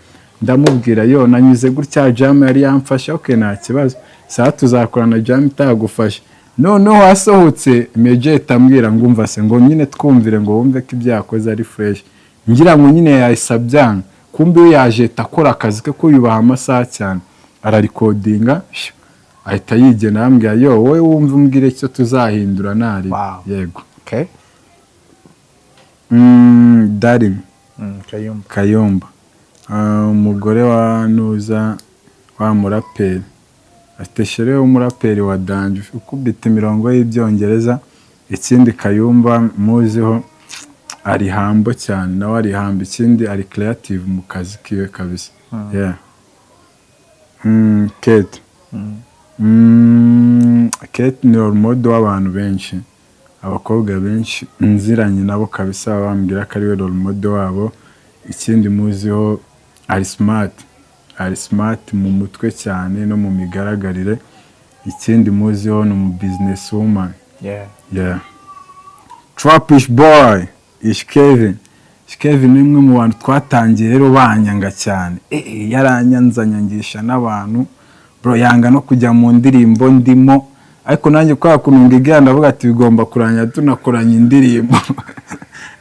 Ndamubwira: "Yo, nanyuze gutya, jam yari yamfashe." "Ok, nta kibazo, saa tuzakorana jam itagufashe." Noneho asohotse, Meje ambwira ngo umva se, ngo nyine twumvire, ngo wumve ko ibyo yakoze ari fresh. Ngira ngo nyine yahise abyanga, kumbe we yaje akora akazi ke ko yubaha amasaha cyane, ararikodinga ahita yigena. Arambwira: "Yo, wowe wumve umbwire icyo tuzahindura nari." Yego. Darim. Kayumba. Kayumba. Umugore wa Nuza wa muraperi, afite chérie w'umuraperi wa danger ukubita imirongo y'Ibyongereza. Ikindi Kayumba muziho, ari humble cyane, nawe ari humble. Ikindi ari creative mu kazi kiwe kabisa, yeah. Kate. Kate ni role model w'abantu benshi, abakobwa benshi nziranye nabo kabisa bambwira ko ari we role model wabo. Ikindi muziho, ari smart, ari smart mu mutwe cyane no mu migaragarire. Ikindi muziho, ni umu business woman. Yeah. Trapish Boy, Ish Kevin. Ish Kevin ni umwe mu bantu twatangiye rero banyanga cyane. Yaranyanze, anyangisha n'abantu, bro, yanga no kujya mu ndirimbo ndimo. Ariko nanjye kwa kuntu ngiga, ndavuga ati bigomba kurangira tunakoranye indirimbo.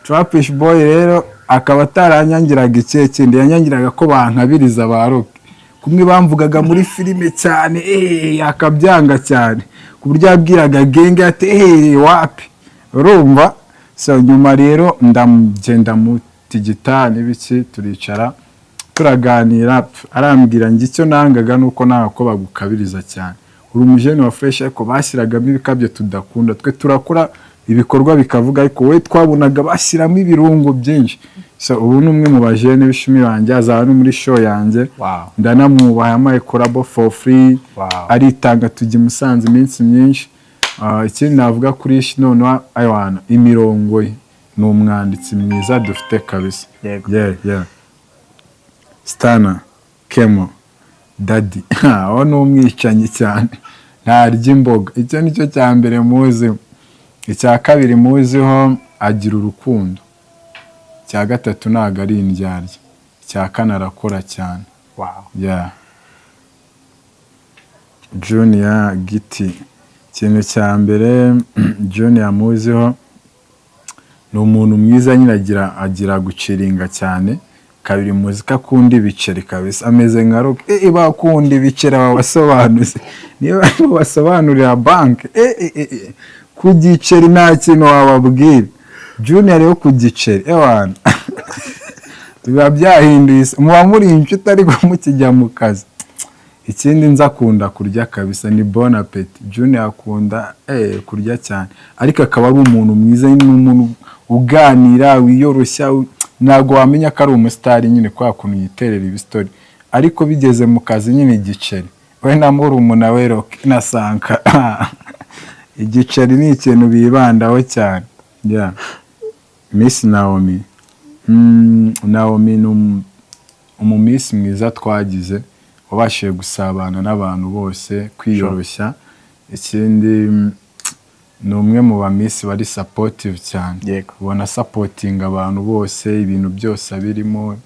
Trapish Boy rero akaba ataranyangiraga ikihe kindi, yanyangiraga ko bankabiriza ba Rocky kumwe bamvugaga muri filime cyane, akabyanga cyane, ku buryo yabwiraga genge ati wapi. Urumva, so nyuma rero ndagenda mutigita n'ibiki, turicara turaganira, arambwira ngo icyo nangaga nuko nanga ko bagukabiriza cyane, uri umujene wa fresh, ariko bashyiragamo ibikabyo tudakunda. Twe turakora ibikorwa bikavuga, ariko wowe twabonaga bashyiramo ibirungo byinshi. So ubu ni umwe mu bajene b'ishumi banjye, azaba no muri show yanjye. Ndanamwubaha, yampaye collabo for free. Aritanga, tujya i Musanze iminsi myinshi. Ikindi navuga kuri Ish noneho, ayiwana imirongo ye, ni umwanditsi mwiza dufite kabisa. Yeah. Stana Kemo Daddy, aho ni umwicanyi cyane, ntarya imboga, icyo ni cyo cya mbere muziho. Icya kabiri muziho, agira urukundo. Icya gatatu, ntabwo ari indyarya. Icya kane, arakora cyane. Yeah. Junior Giti, ikintu cya mbere Junior muziho ni umuntu mwiza nyine, agira guciringa cyane. Kabiri, muzi ko akunda ibiceri kabisa, ameze nka Rock. Bakunda ibiceri aba basobanuzi, niba barimo basobanurira banki, ku giceri nta kintu wababwira. Junior rero ku giceri, ewana, biba byahinduye isi, muba muri inshuti ariko mukijya mu kazi. Ikindi nzi, akunda kurya kabisa, ni bon appétit. Junior akunda kurya cyane, ariko akaba ari umuntu mwiza, ni umuntu uganira, wiyoroshya, ntabwo wamenya ko ari umusitari nyine kwa kuntu yiterera ibisitori, ariko bigeze mu kazi nyine igiceri, we na murumuna we Rocky na Sanka, igiceri ni ikintu bibandaho cyane. Yeah. Miss Naomi. Naomi ni umumisi mwiza twagize, wabashije gusabana n'abantu bose, kwiyoroshya. Ikindi, ni umwe mu bamisi bari supportive cyane. Ubona supportinga abantu bose, ibintu byose abirimo.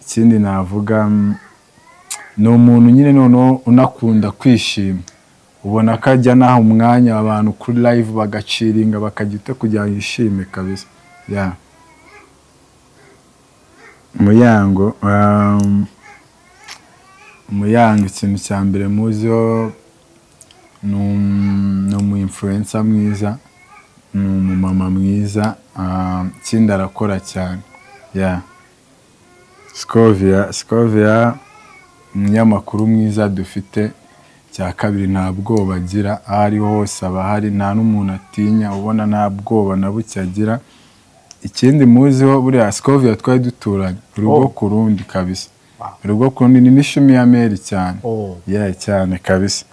Ikindi navuga, ni umuntu nyine noneho unakunda kwishima, ubona ko ajya anaha umwanya abantu kuri live bagaciringa, bakajya kugira ngo yishime kabisa. Yeah. Muyango, Muyango ikintu cya mbere muziho ni umu influencer mwiza, ni umumama mwiza, ikindi arakora cyane. Yeah. Scovia, Scovia umunyamakuru mwiza dufite. Icya kabiri, nta bwoba agira, aho ari ho hose aba ahari, nta n'umuntu atinya, ubona nta bwoba na buke agira. Ikindi muziho, buriya Scovia twari duturanye urugo ku rundi kabisa. Urugo ku rundi, ni n'ishumi ya meri cyane. Yeah, cyane kabisa.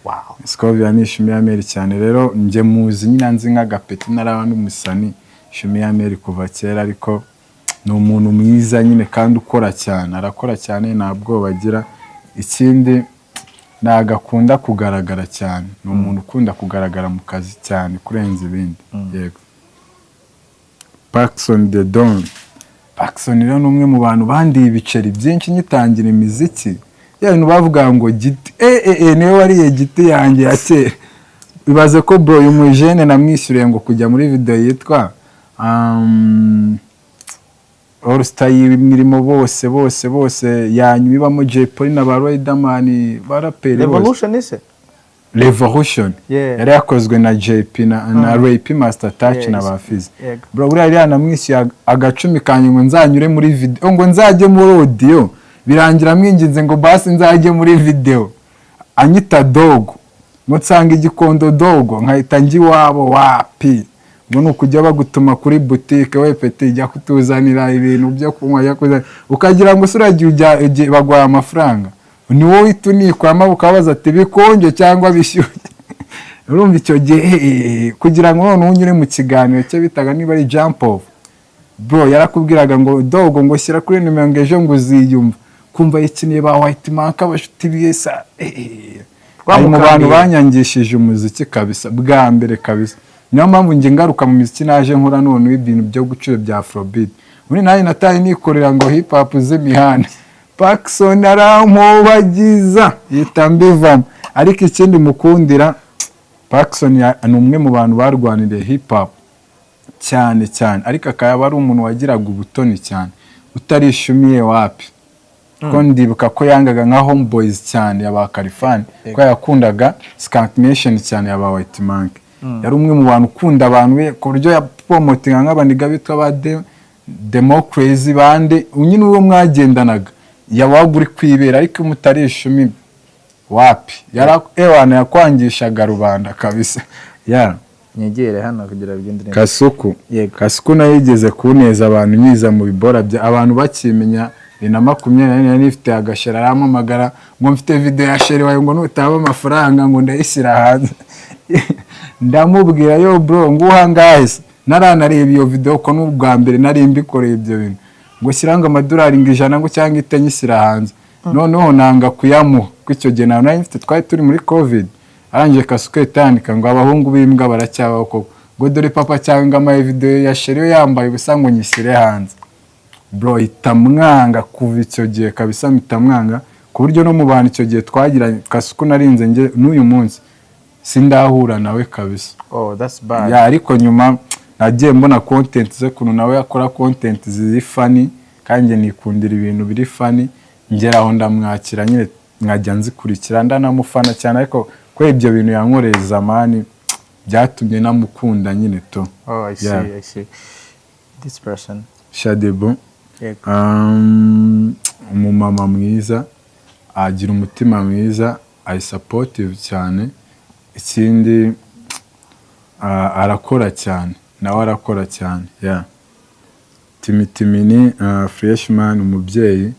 Scovia ni ishumi ya meri cyane. Rero njye muzi nyine, nzi nk'agapeti, naraba n'umusani, ishumi ya meri kuva kera, ariko ni umuntu mwiza nyine kandi ukora cyane, arakora cyane, nta bwoba agira. Ikindi, ntabwo akunda kugaragara cyane, ni umuntu ukunda kugaragara mu kazi cyane kurenza ibindi. Yego. Pacson the Don, Pacson rero ni umwe mu bantu bandiye ibiceri byinshi ngitangira imiziki. Ya bintu bavuga ngo Giti, niwe wariye Giti yanjye ya kera. Ibaze ko bro, uyu mujene namwishyuriye ngo kujya muri video yitwa All Star irimo bose bose bose, yanyuma ibamo Jay Polly na ba Riderman, baraperi bose. Revolution se? Revolution. Yari yakozwe na JP na Ray P, Master Touch na ba Fizi. Bro, buriya yari yanamwishyuye agacumi kanjye ngo nzanyure muri video, ngo nzajye muri audio, birangira mwinginze ngo basi nzajye muri video, anyita dogo, ngo nsanga igikondo dogo, nkahita njya iwabo wapi, ngo ni ukujya bagutuma kuri butike, we peti, jya kutuzanira ibintu byo kunywa, jya kuzanira, ukagira ngo se uragiye baguhaye amafaranga, ni wowe uhita unikuramo, ukabaza ati bikonje cyangwa bishyushye. Urumva icyo gihe, kugira ngo noneho unyure mu kiganiro cye bitaga niba ari jump off, bro, yarakubwiraga ngo dogo, ngo shyira kuri nimero, ngo ejo ngo uziyumva, kumva yikiniye ba White Mark, abashuti beza, ari mu bantu Bamukandiye. banyangishije umuziki kabisa bwa mbere kabisa. Niyo mpamvu njye ngaruka mu miziki, naje nkora noneho ibintu byo gucura bya afrobeat. Muri nanjye nataye nikorera ngo hip hop z'imihanda, Pacson arampubagiza, yita mbivamo. Ariko ikindi mukundira Pacson, ni umwe mu bantu barwaniriye hip hop cyane cyane, ariko akaba ari umuntu wagiraga ubutoni cyane, utarishumiye wapi, ko ndibuka ko yangaga nka Homeboys cyane ya ba Khalfan, ko yakundaga Skank Nation cyane ya ba White Monkey. Yari umwe mu bantu ukunda abantu be, ku buryo yapromotinga nk'abaniga bitwa ba Democracy bande nyine, uwo mwagendanaga yabaga uri kwibera, ariko mutarishumi wapi, yara ewana yakwangishaga rubanda kabisa ya. Nyegere hano kugira bigende neza. Kasuku. Yego. Kasuku nayo yigeze kuneza abantu, nyiza mu bibora bya abantu bakimenya 2024, nari nifite agashera, arampamagara ngo mfite video ya chérie wawe, ngo nutaba amafaranga ngo ndayishyira hanze. Ndamubwira: "Yo bro, nguha ngahe se?" Naranareba iyo video ko n'ubwa mbere nari mbikoreye ibyo bintu, ngo shyira ngo amadolari ngo 100 ngo cyangwa ite nyishyira hanze. Noneho nanga kuyamuha kuko icyo gihe ntawe nari mfite, twari turi muri COVID. Arangije Kasuku ahita yandika ngo abahungu b'imbwa baracyabaho koko, ngo dore papa cyangwa amaye video ya chérie yambaye ubusa ngo nyishyire hanze. Bro, ihita mwanga kuva icyo gihe kabisa, mpita mwanga ku buryo no mu bantu icyo gihe twagiranye, Kasuku narinze nge n'uyu munsi sindahura nawe kabisa. Oh, that's bad. Ya, ariko nyuma nagiye mbona content ze, kuntu nawe akora content ziri funny, kandi njye nikundira ibintu biri funny. Ngera aho ndamwakira nyine, nkajya nzikurikira, ndanamufana cyane, ariko kubera ibyo bintu yankoreye zamani byatumye namukunda nyine to. Oh, I see. Yeah. I see this person. Shaddyboo. Yego. Umumama mwiza, agira umutima mwiza, ari supportive cyane. Ikindi arakora cyane, nawe arakora cyane, yeah. Timitimini, freshman, umubyeyi,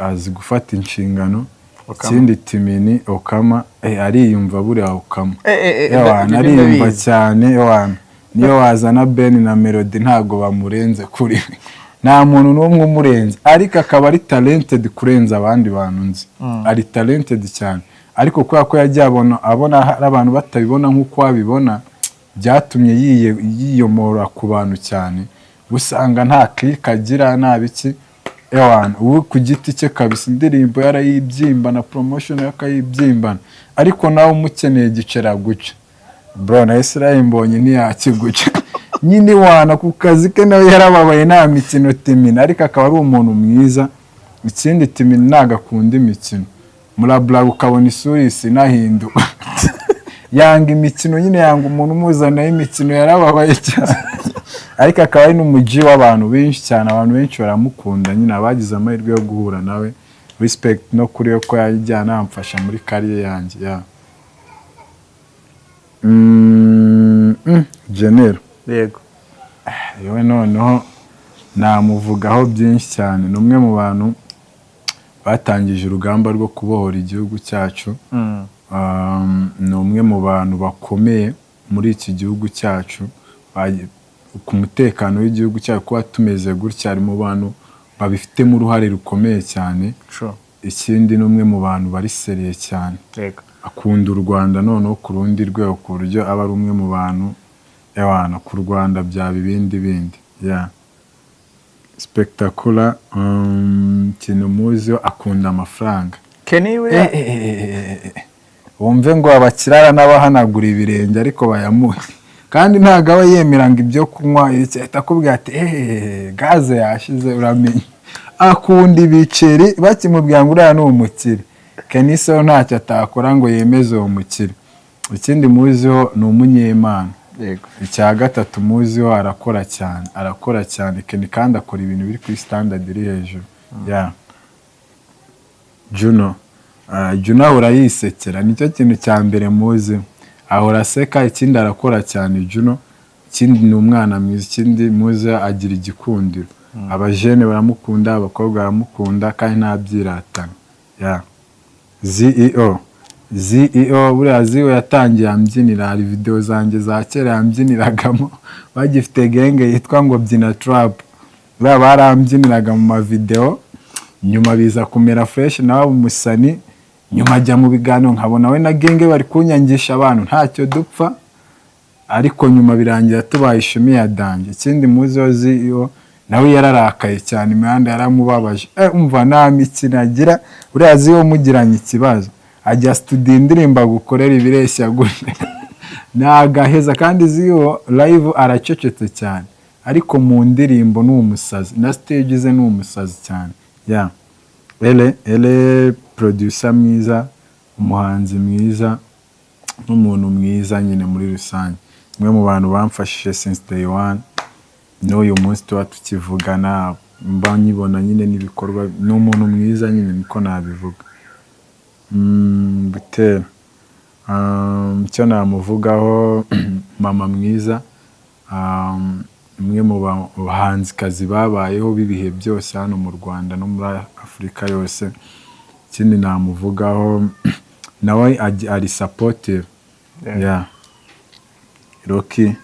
azi gufata inshingano. Okama. Ikindi Timini Okama, ariyumva buriya Okama. Ewana, ibyo ariyumva ndabizi. cyane ewana, niyo wazana Ben na Melody ntabwo bamurenze kuri we, nta muntu n'umwe umurenze, ariko akaba ari talented kurenza abandi bantu nzi. Ari talented cyane, ariko kubera ko yagiye abona hari abantu batabibona nk'uko wabibona, byatumye yiyomora ku bantu cyane, usanga nta click agira, nta biki. Ewana, ubu ku giti cye kabisa indirimbo yarayibyimbana, promotion akayibyimbana, ariko nawe umukeneye gicera guca bro, na Israel Mbonyi ntiyakiguca nyine. Wana ku kazi ke nawe yarababaye, nta mikino Timina, ariko akaba ari umuntu mwiza. Ikindi Timina ntabwo akunda imikino, murabura ukabona isura isi inahinduka, yanga imikino nyine, yanga umuntu umuzanaho imikino, yarababaye cyane, ariko akaba ari n'umuji w'abantu benshi cyane, abantu benshi baramukunda nyine, abagize amahirwe yo guhura nawe, respect no kuri we ko yajyana amfasha muri career yanjye ya General. Yego. Yewe, noneho namuvugaho byinshi cyane. Ni umwe mu bantu batangije urugamba rwo kubohora igihugu cyacu. Ni umwe mu bantu bakomeye muri iki gihugu cyacu, ku mutekano w'igihugu cyacu kuba tumeze gutya, ari mu bantu babifitemo uruhare rukomeye cyane. Ikindi ni umwe mu bantu bari sérieux cyane, akunda u Rwanda noneho ku rundi rwego, ku buryo aba ari umwe mu bantu ewana ku Rwanda byaba ibindi bindi, yeah. Spectacular, ikintu muziho akunda amafaranga. Kenny we. Eh. Wumve ngo abakirara n'abahanagura ibirenge ariko bayamuhe, kandi ntabwo aba yemera ngo ibyo kunywa, ahita akubwira ati eee gaze yashize, uramenye. Akunda ibiceri, bakimubwira ngo uriya ni umukire, Kenny Sol ntacyo atakora ngo yemeze uwo mukire. Ikindi muziho ni umunyemana. Icya gatatu muziho, arakora cyane, arakora cyane Kenny, kandi akora ibintu biri kuri standard iri hejuru ya. Juno. Juno ahora yisekera, nicyo kintu cya mbere muzi, ahora aseka. Ikindi arakora cyane Juno, ikindi ni umwana mwiza. Ikindi muzi, agira igikundiro, abajene baramukunda, abakobwa baramukunda, kandi ntabyiratana ya. ZEO, ZEO, buriya ZEO yatangiye ambyinira, hari video zanjye za kera yambyiniragamo bagifite gang yitwa ngo Byina Trap, buriya barambyiniraga mu mavideo, nyuma biza kumera fresh, nawe umusani, nyuma ajya mu biganiro nkabona we na gang bari kunyangisha abantu, ntacyo dupfa. Ariko nyuma birangira tubaye ishumi ya danger. Ikindi muziho ziyo, nawe yararakaye cyane, imihanda yaramubabaje. Umva, nta mikino agira uriya. Ziyo mugiranye ikibazo, ajya studio, indirimbo agukorera ibireshya gutya, nagaheza. Kandi ziyo live aracecetse cyane, ariko mu ndirimbo ni umusazi, na stage ze ni umusazi cyane. Yeah, ele producer mwiza, umuhanzi mwiza n'umuntu mwiza nyine muri rusange. Umwe mu bantu bamfashije since day one, n'uyu munsi tuba tukivugana, mba nyibona nyine n'ibikorwa. Ni umuntu mwiza nyine, niko nabivuga. Butera, icyo namuvugaho, mama mwiza, umwe mu bahanzikazi babayeho b'ibihe byose hano mu Rwanda no muri Afurika yose. Ikindi namuvugaho, nawe ari supportive. Yeah. Rocky,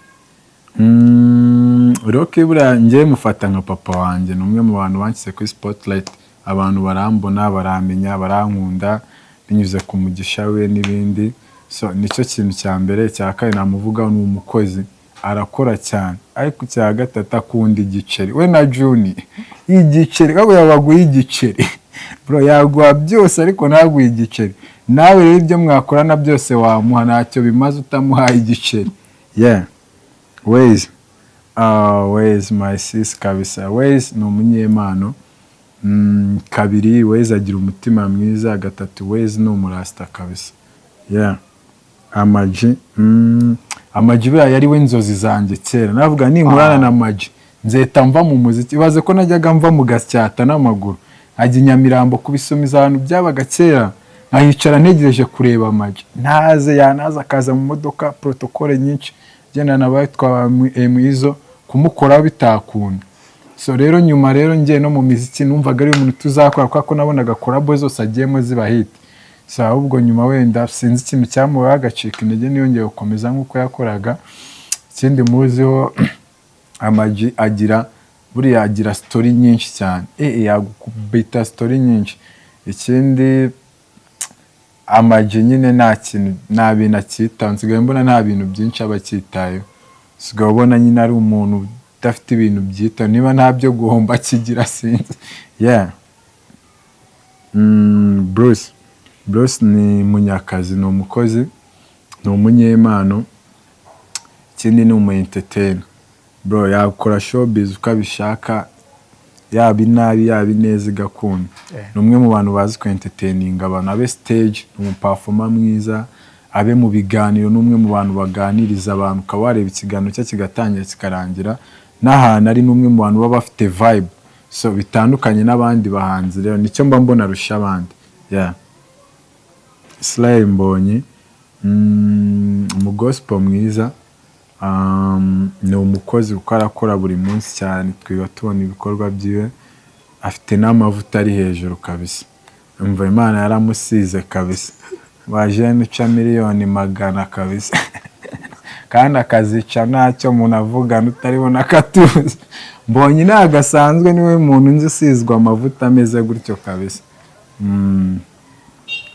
Rocky buriya njyewe mufata nka papa wanjye. Ni umwe mu bantu banshyize kuri spotlight, abantu barambona, baramenya, barankunda binyuze ku mugisha we n'ibindi. So nicyo kintu cya mbere. Icya kabiri namuvugaho, ni umukozi, arakora cyane. Ariko icya gatatu, akunda igiceri, we na Juni. Igiceri baguye, baguha igiceri, bro, yaguha byose ariko ntaguhe igiceri. Nawe rero ibyo mwakorana byose wamuha, ntacyo bimaze utamuhaye igiceri. Yeah. Ways, Ways my sis kabisa. Ways ni umunyempano. Kabiri, Ways agira umutima mwiza. Gatatu, Ways ni umurasita kabisa. Yeah. Ama-G, Ama-G buriya yari we nzozi zanjye kera. Navuga ninkurana na Ama-G nzahita mva mu muziki. Ibaze ko najyaga mva mu Gasyata n'amaguru, nkajya i Nyamirambo kubisumiza, ahantu byabaga kera, nkahicara ntegereje kureba Ama-G. Ntaze, yanaza akaza mu modoka, protocole nyinshi, genda n'abatwa mwizo kumukoraho bitakunda. So rero nyuma rero ngiye no mu miziki, numvaga ari umuntu tuzakora, kubera ko nabonaga collabo zose agiyemo ziba hit. So ahubwo nyuma wenda sinzi ikintu cyamubayeho, agacika intege, ntiyongeye gukomeza nk'uko yakoraga. Ikindi muziho Ama-G, agira, buriya agira story nyinshi cyane, yagukubita story nyinshi. Ikindi Ama-G nyine nta kintu, nta bintu akitaho. Nsigaye mbona nta bintu byinshi aba akitayeho. Usigaye ubona nyine ari umuntu udafite ibintu byitaho, niba nta byo guhomba akigira, sinzi. Yeah. Bruce, Bruce ni munyakazi, ni umukozi, ni umunyempano. Ikindi ni umu entertainer, bro. Yakora showbiz uko abishaka, yaba inabi yaba ineza igakunda. Ni umwe mu bantu bazi ku entertaining abantu, abe stage ni umuperformer mwiza, abe mu biganiro ni umwe mu bantu baganiriza abantu, ukaba wareba ikiganiro cye kigatangira kikarangira. N'ahantu ari ni umwe mu bantu baba bafite vibe, so bitandukanye n'abandi bahanzi. Rero nicyo mba mbona arusha abandi. Yeah. Israel Mbonyi, umugospel mwiza, ni umukozi kuko arakora buri munsi cyane, twiba tubona ibikorwa byiwe. Afite n'amavuta ari hejuru kabisa. Umva, Imana yaramusize kabisa. Wajene uca miliyoni 100 kabisa, kandi akazica ntacyo umuntu avugana, utaribona akatuzi. Mbonyi ntabwo asanzwe, niwe muntu nzi usizwe amavuta ameze gutyo kabisa.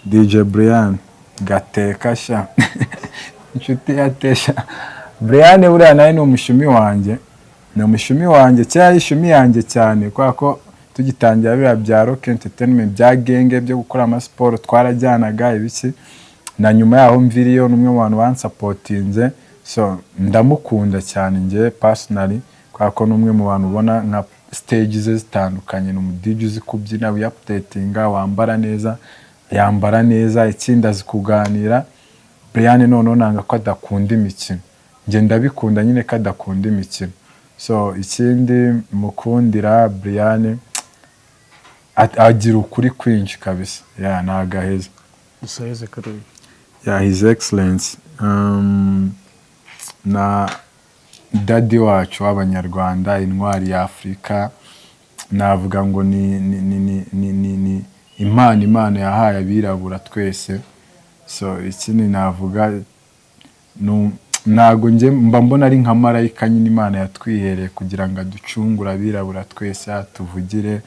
DJ Brian Gateka sha, inshuti ya Tesha. Brian buriya nawe ni umushumi wanjye, ni umushumi wanjye kera, yari ishumi yanjye cyane, kubera ko tugitangira biriya bya Rock Entertainment, bya genge byo gukora amasiporo, twarajyanaga ibiki. Na nyuma yaho mviriyo, ni umwe mu bantu bansupportinze. So ndamukunda cyane njye personally, kubera ko ni umwe mu bantu ubona nka stage ze zitandukanye. Ni umu DJ uzi kubyina, wiyaupdatinga, wambara neza, yambara neza. Ikindi azi kuganira. Brian noneho nanga ko adakunda imikino, njye ndabikunda nyine ko adakunda imikino. So ikindi mukundira Brian, agira ukuri kwinshi kabisa. Ya, ni agaheza. Dusoreze kuri uyu. Ya, His Excellence, na daddy wacu w'Abanyarwanda, intwari ya Afurika, navuga ngo ni impano Imana yahaye abirabura twese. So ikindi navuga, ntago njye mba mbona ari nka marayika nyine Imana yatwihereye kugira ngo aducungure abirabura twese, atuvugire,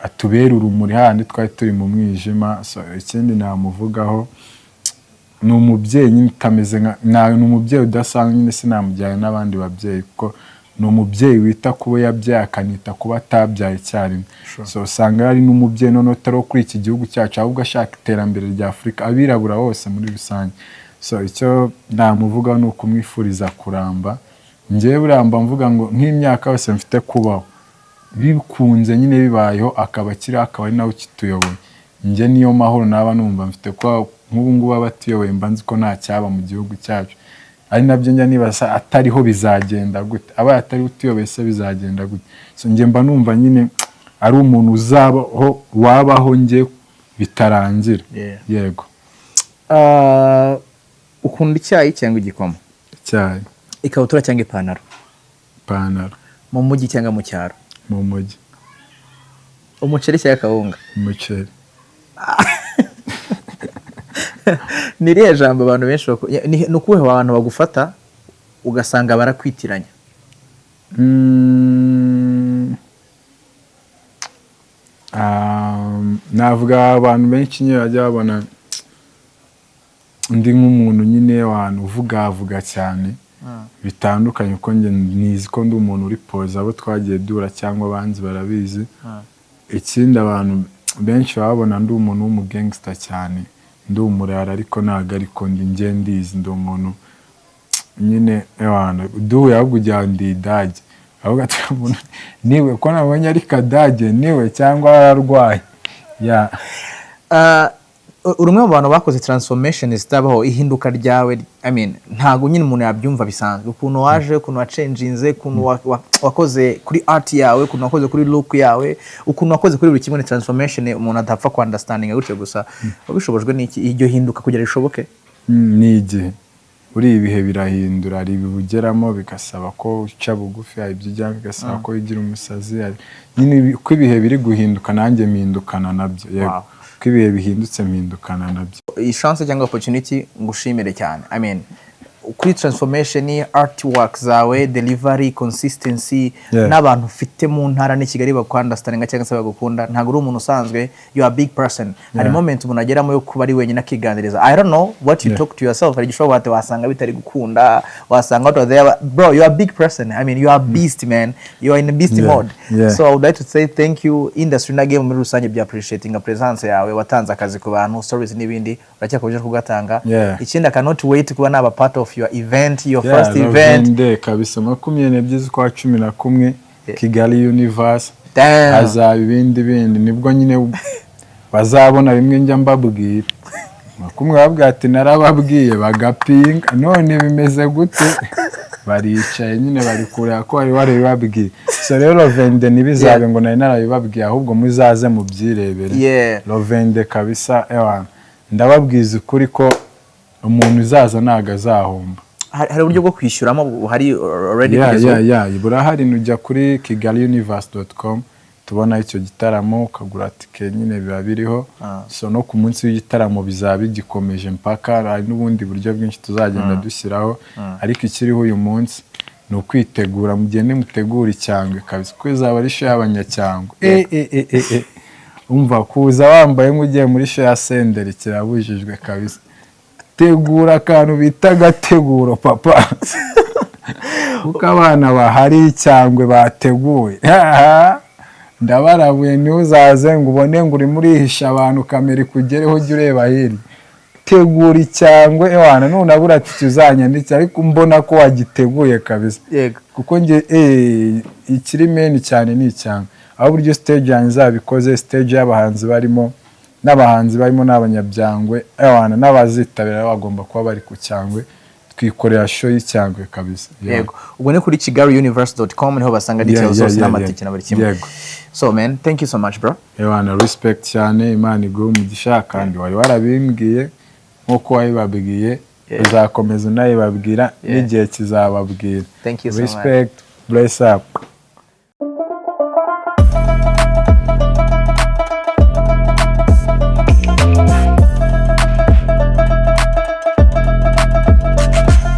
atubere urumuri hahandi twari turi mu mwijima. So ikindi namuvugaho Ni umubyeyi nyine utameze nka ni umubyeyi udasanzwe nyine, sinamujyana n'abandi babyeyi kuko ni umubyeyi wita ku bo yabyaye, akanita ku bo atabyaye icyarimwe. So usanga ari n'umubyeyi noneho utari uwo kuri iki gihugu cyacu, ahubwo ashaka iterambere rya Afurika, abirabura bose muri rusange. So icyo namuvugaho ni ukumwifuriza kuramba. Njyewe buriya mba mvuga ngo nk'imyaka yose mfite kubaho, bikunze nyine bibayeho akaba akiriho, akaba ari nawe ukituyoboye, njye niyo mahoro naba numva mfite, kuko nk'ubu ngubu aba atuyoboye mba nzi ko nta cyaba mu gihugu cyacu. Ari nabyo njya nibaza, atariho bizagenda gute? Abaye atariho utuyoboye se bizagenda gute? So njye mba numva nyine ari umuntu uzabaho, wabaho njye bitarangira. Yego. Ukunda icyayi cyangwa igikoma? Icyayi. Ikabutura cyangwa ipantaro? Ipantaro. Mu mujyi cyangwa mu cyaro? Mu mujyi. Umuceri cyangwa akawunga? Umuceri. Ni irihe jambo abantu benshi ni ukuhe abantu bagufata ugasanga barakwitiranya? Navuga abantu benshi nyine bajya babona ndi nk'umuntu nyine abantu uvugavuga cyane bitandukanye, kuko njye nizi ko ndi umuntu uri poza, abo twagiye duhura cyangwa abanzi barabizi. Ikindi, abantu benshi baba babona ndi umuntu w'umugangster cyane, ndi umurara, ariko ntabwo ariko ndi. Njye ndizi ndi umuntu nyine abantu duhuye ahubwo ugira ngo ndi idage, ahubwo ati umuntu niwe ko nabonye ari kadage niwe cyangwa yararwaye ya. Uri umwe mu bantu bakoze transformation zitabaho. Ihinduka ryawe, I mean, ntabwo nyine umuntu yabyumva bisanzwe, ukuntu waje, ukuntu wachanginze, ukuntu wakoze kuri art yawe, ukuntu wakoze kuri look yawe, ukuntu wakoze kuri buri kimwe. Ni transformation umuntu adapfa ku understanding gutyo gusa. Wabishobojwe n'iki iryo hinduka kugira rishoboke? Ni igihe. Buri ibihe birahindura. Hari ibihe ugeramo bigasaba ko uca bugufi, hari ibyo ujyamo bigasaba ko wigira umusazi. Nyine uko ibihe biri guhinduka nanjye mpindukana nabyo, yego. Uko ibihe bihindutse mpindukana nabyo. Iyi chance cyangwa opportunity ngushimire cyane, I mean, kuri transformation, artwork zawe, delivery, consistency n'abantu ufite mu ntara n'i Kigali bakwunderstandinga cyangwa se bagukunda. Ntabwo uri umuntu usanzwe, you are a big person. Hari moment umuntu ageramo yo kuba ari wenyine akiganiriza. I don't know what you talk to yourself. Hari igihe ushobora kuba wasanga bitari gukunda, wasanga out of there. Bro, you are a big person. I mean, you are a beast, man. You are in a beast mode. So I would like to say thank you. Industry na game muri rusange bya appreciating presence yawe. Watanze akazi ku bantu, stories n'ibindi, uracyakomeje kugatanga. Ikindi, I cannot wait kuba naba part of your event, your first event. Lavende kabisa, 22 z'ukwa 11, Kigali Universe. Damn. Hazaba ibindi bindi, nibwo nyine bazabona bimwe njya mbabwira. Makumwe babwira ati narababwiye bagapinga, none bimeze gute? Baricaye nyine bari kureba ko wari warabibabwiye. So rero Rovende ntibizabe ngo nari narabibabwiye, ahubwo muzaze mubyirebere. Rovende kabisa, ewana, ndababwiza ukuri ko umuntu uzaza ntabwo azahomba. Hari uburyo bwo kwishyuramo buhari already kugeza ubu? Yeah, burahari. Nujya kuri kigaliuniverse.com tubona icyo gitaramo, ukagura tike nyine biba biriho. So no ku munsi w'igitaramo bizaba bigikomeje mpaka. Hari n'ubundi buryo bwinshi tuzagenda dushyiraho, ariko ikiriho uyu munsi ni ukwitegura. Mugende mutegure icyangwe kabisa, kuko izaba ari show y'abanyacyangwe. Umva, kuza wambaye nk'ugiye muri show ya Senderi kirabujijwe kabisa. Tegura akantu bita agateguro papa, kuko abana bahari icyangwe bateguye. Ndabarabuye, ntuzaze ngo ubone ngo urimo urihisha abantu, kamera ikugereho, ujye ureba hirya. Tegura icyangwe ewana, nunabura tike uzanyandike, ariko mbona ko wagiteguye kabisa. Kuko njye ikiri main cyane ni icyangwe, aho uburyo stage yanjye izaba ikoze, stage y'abahanzi barimo, n'abahanzi barimo n'abanyabyangwe ewana, n'abazitabira bagomba kuba bari ku cyangwe. Twikorera show y'icyangwe kabisa. Yeah. Yego, ubwo ni kuri kigaliuniverse.com niho basanga details zose n'amatike na buri kimwe. Yego. So man, thank you so much, bro. Ewana, respect cyane, Imana iguhe umugisha. Kandi wari warabimbwiye nk'uko wabibabwiye, uzakomeza unayibabwira n'igihe kizababwira. Thank you so much. Respect, bless up.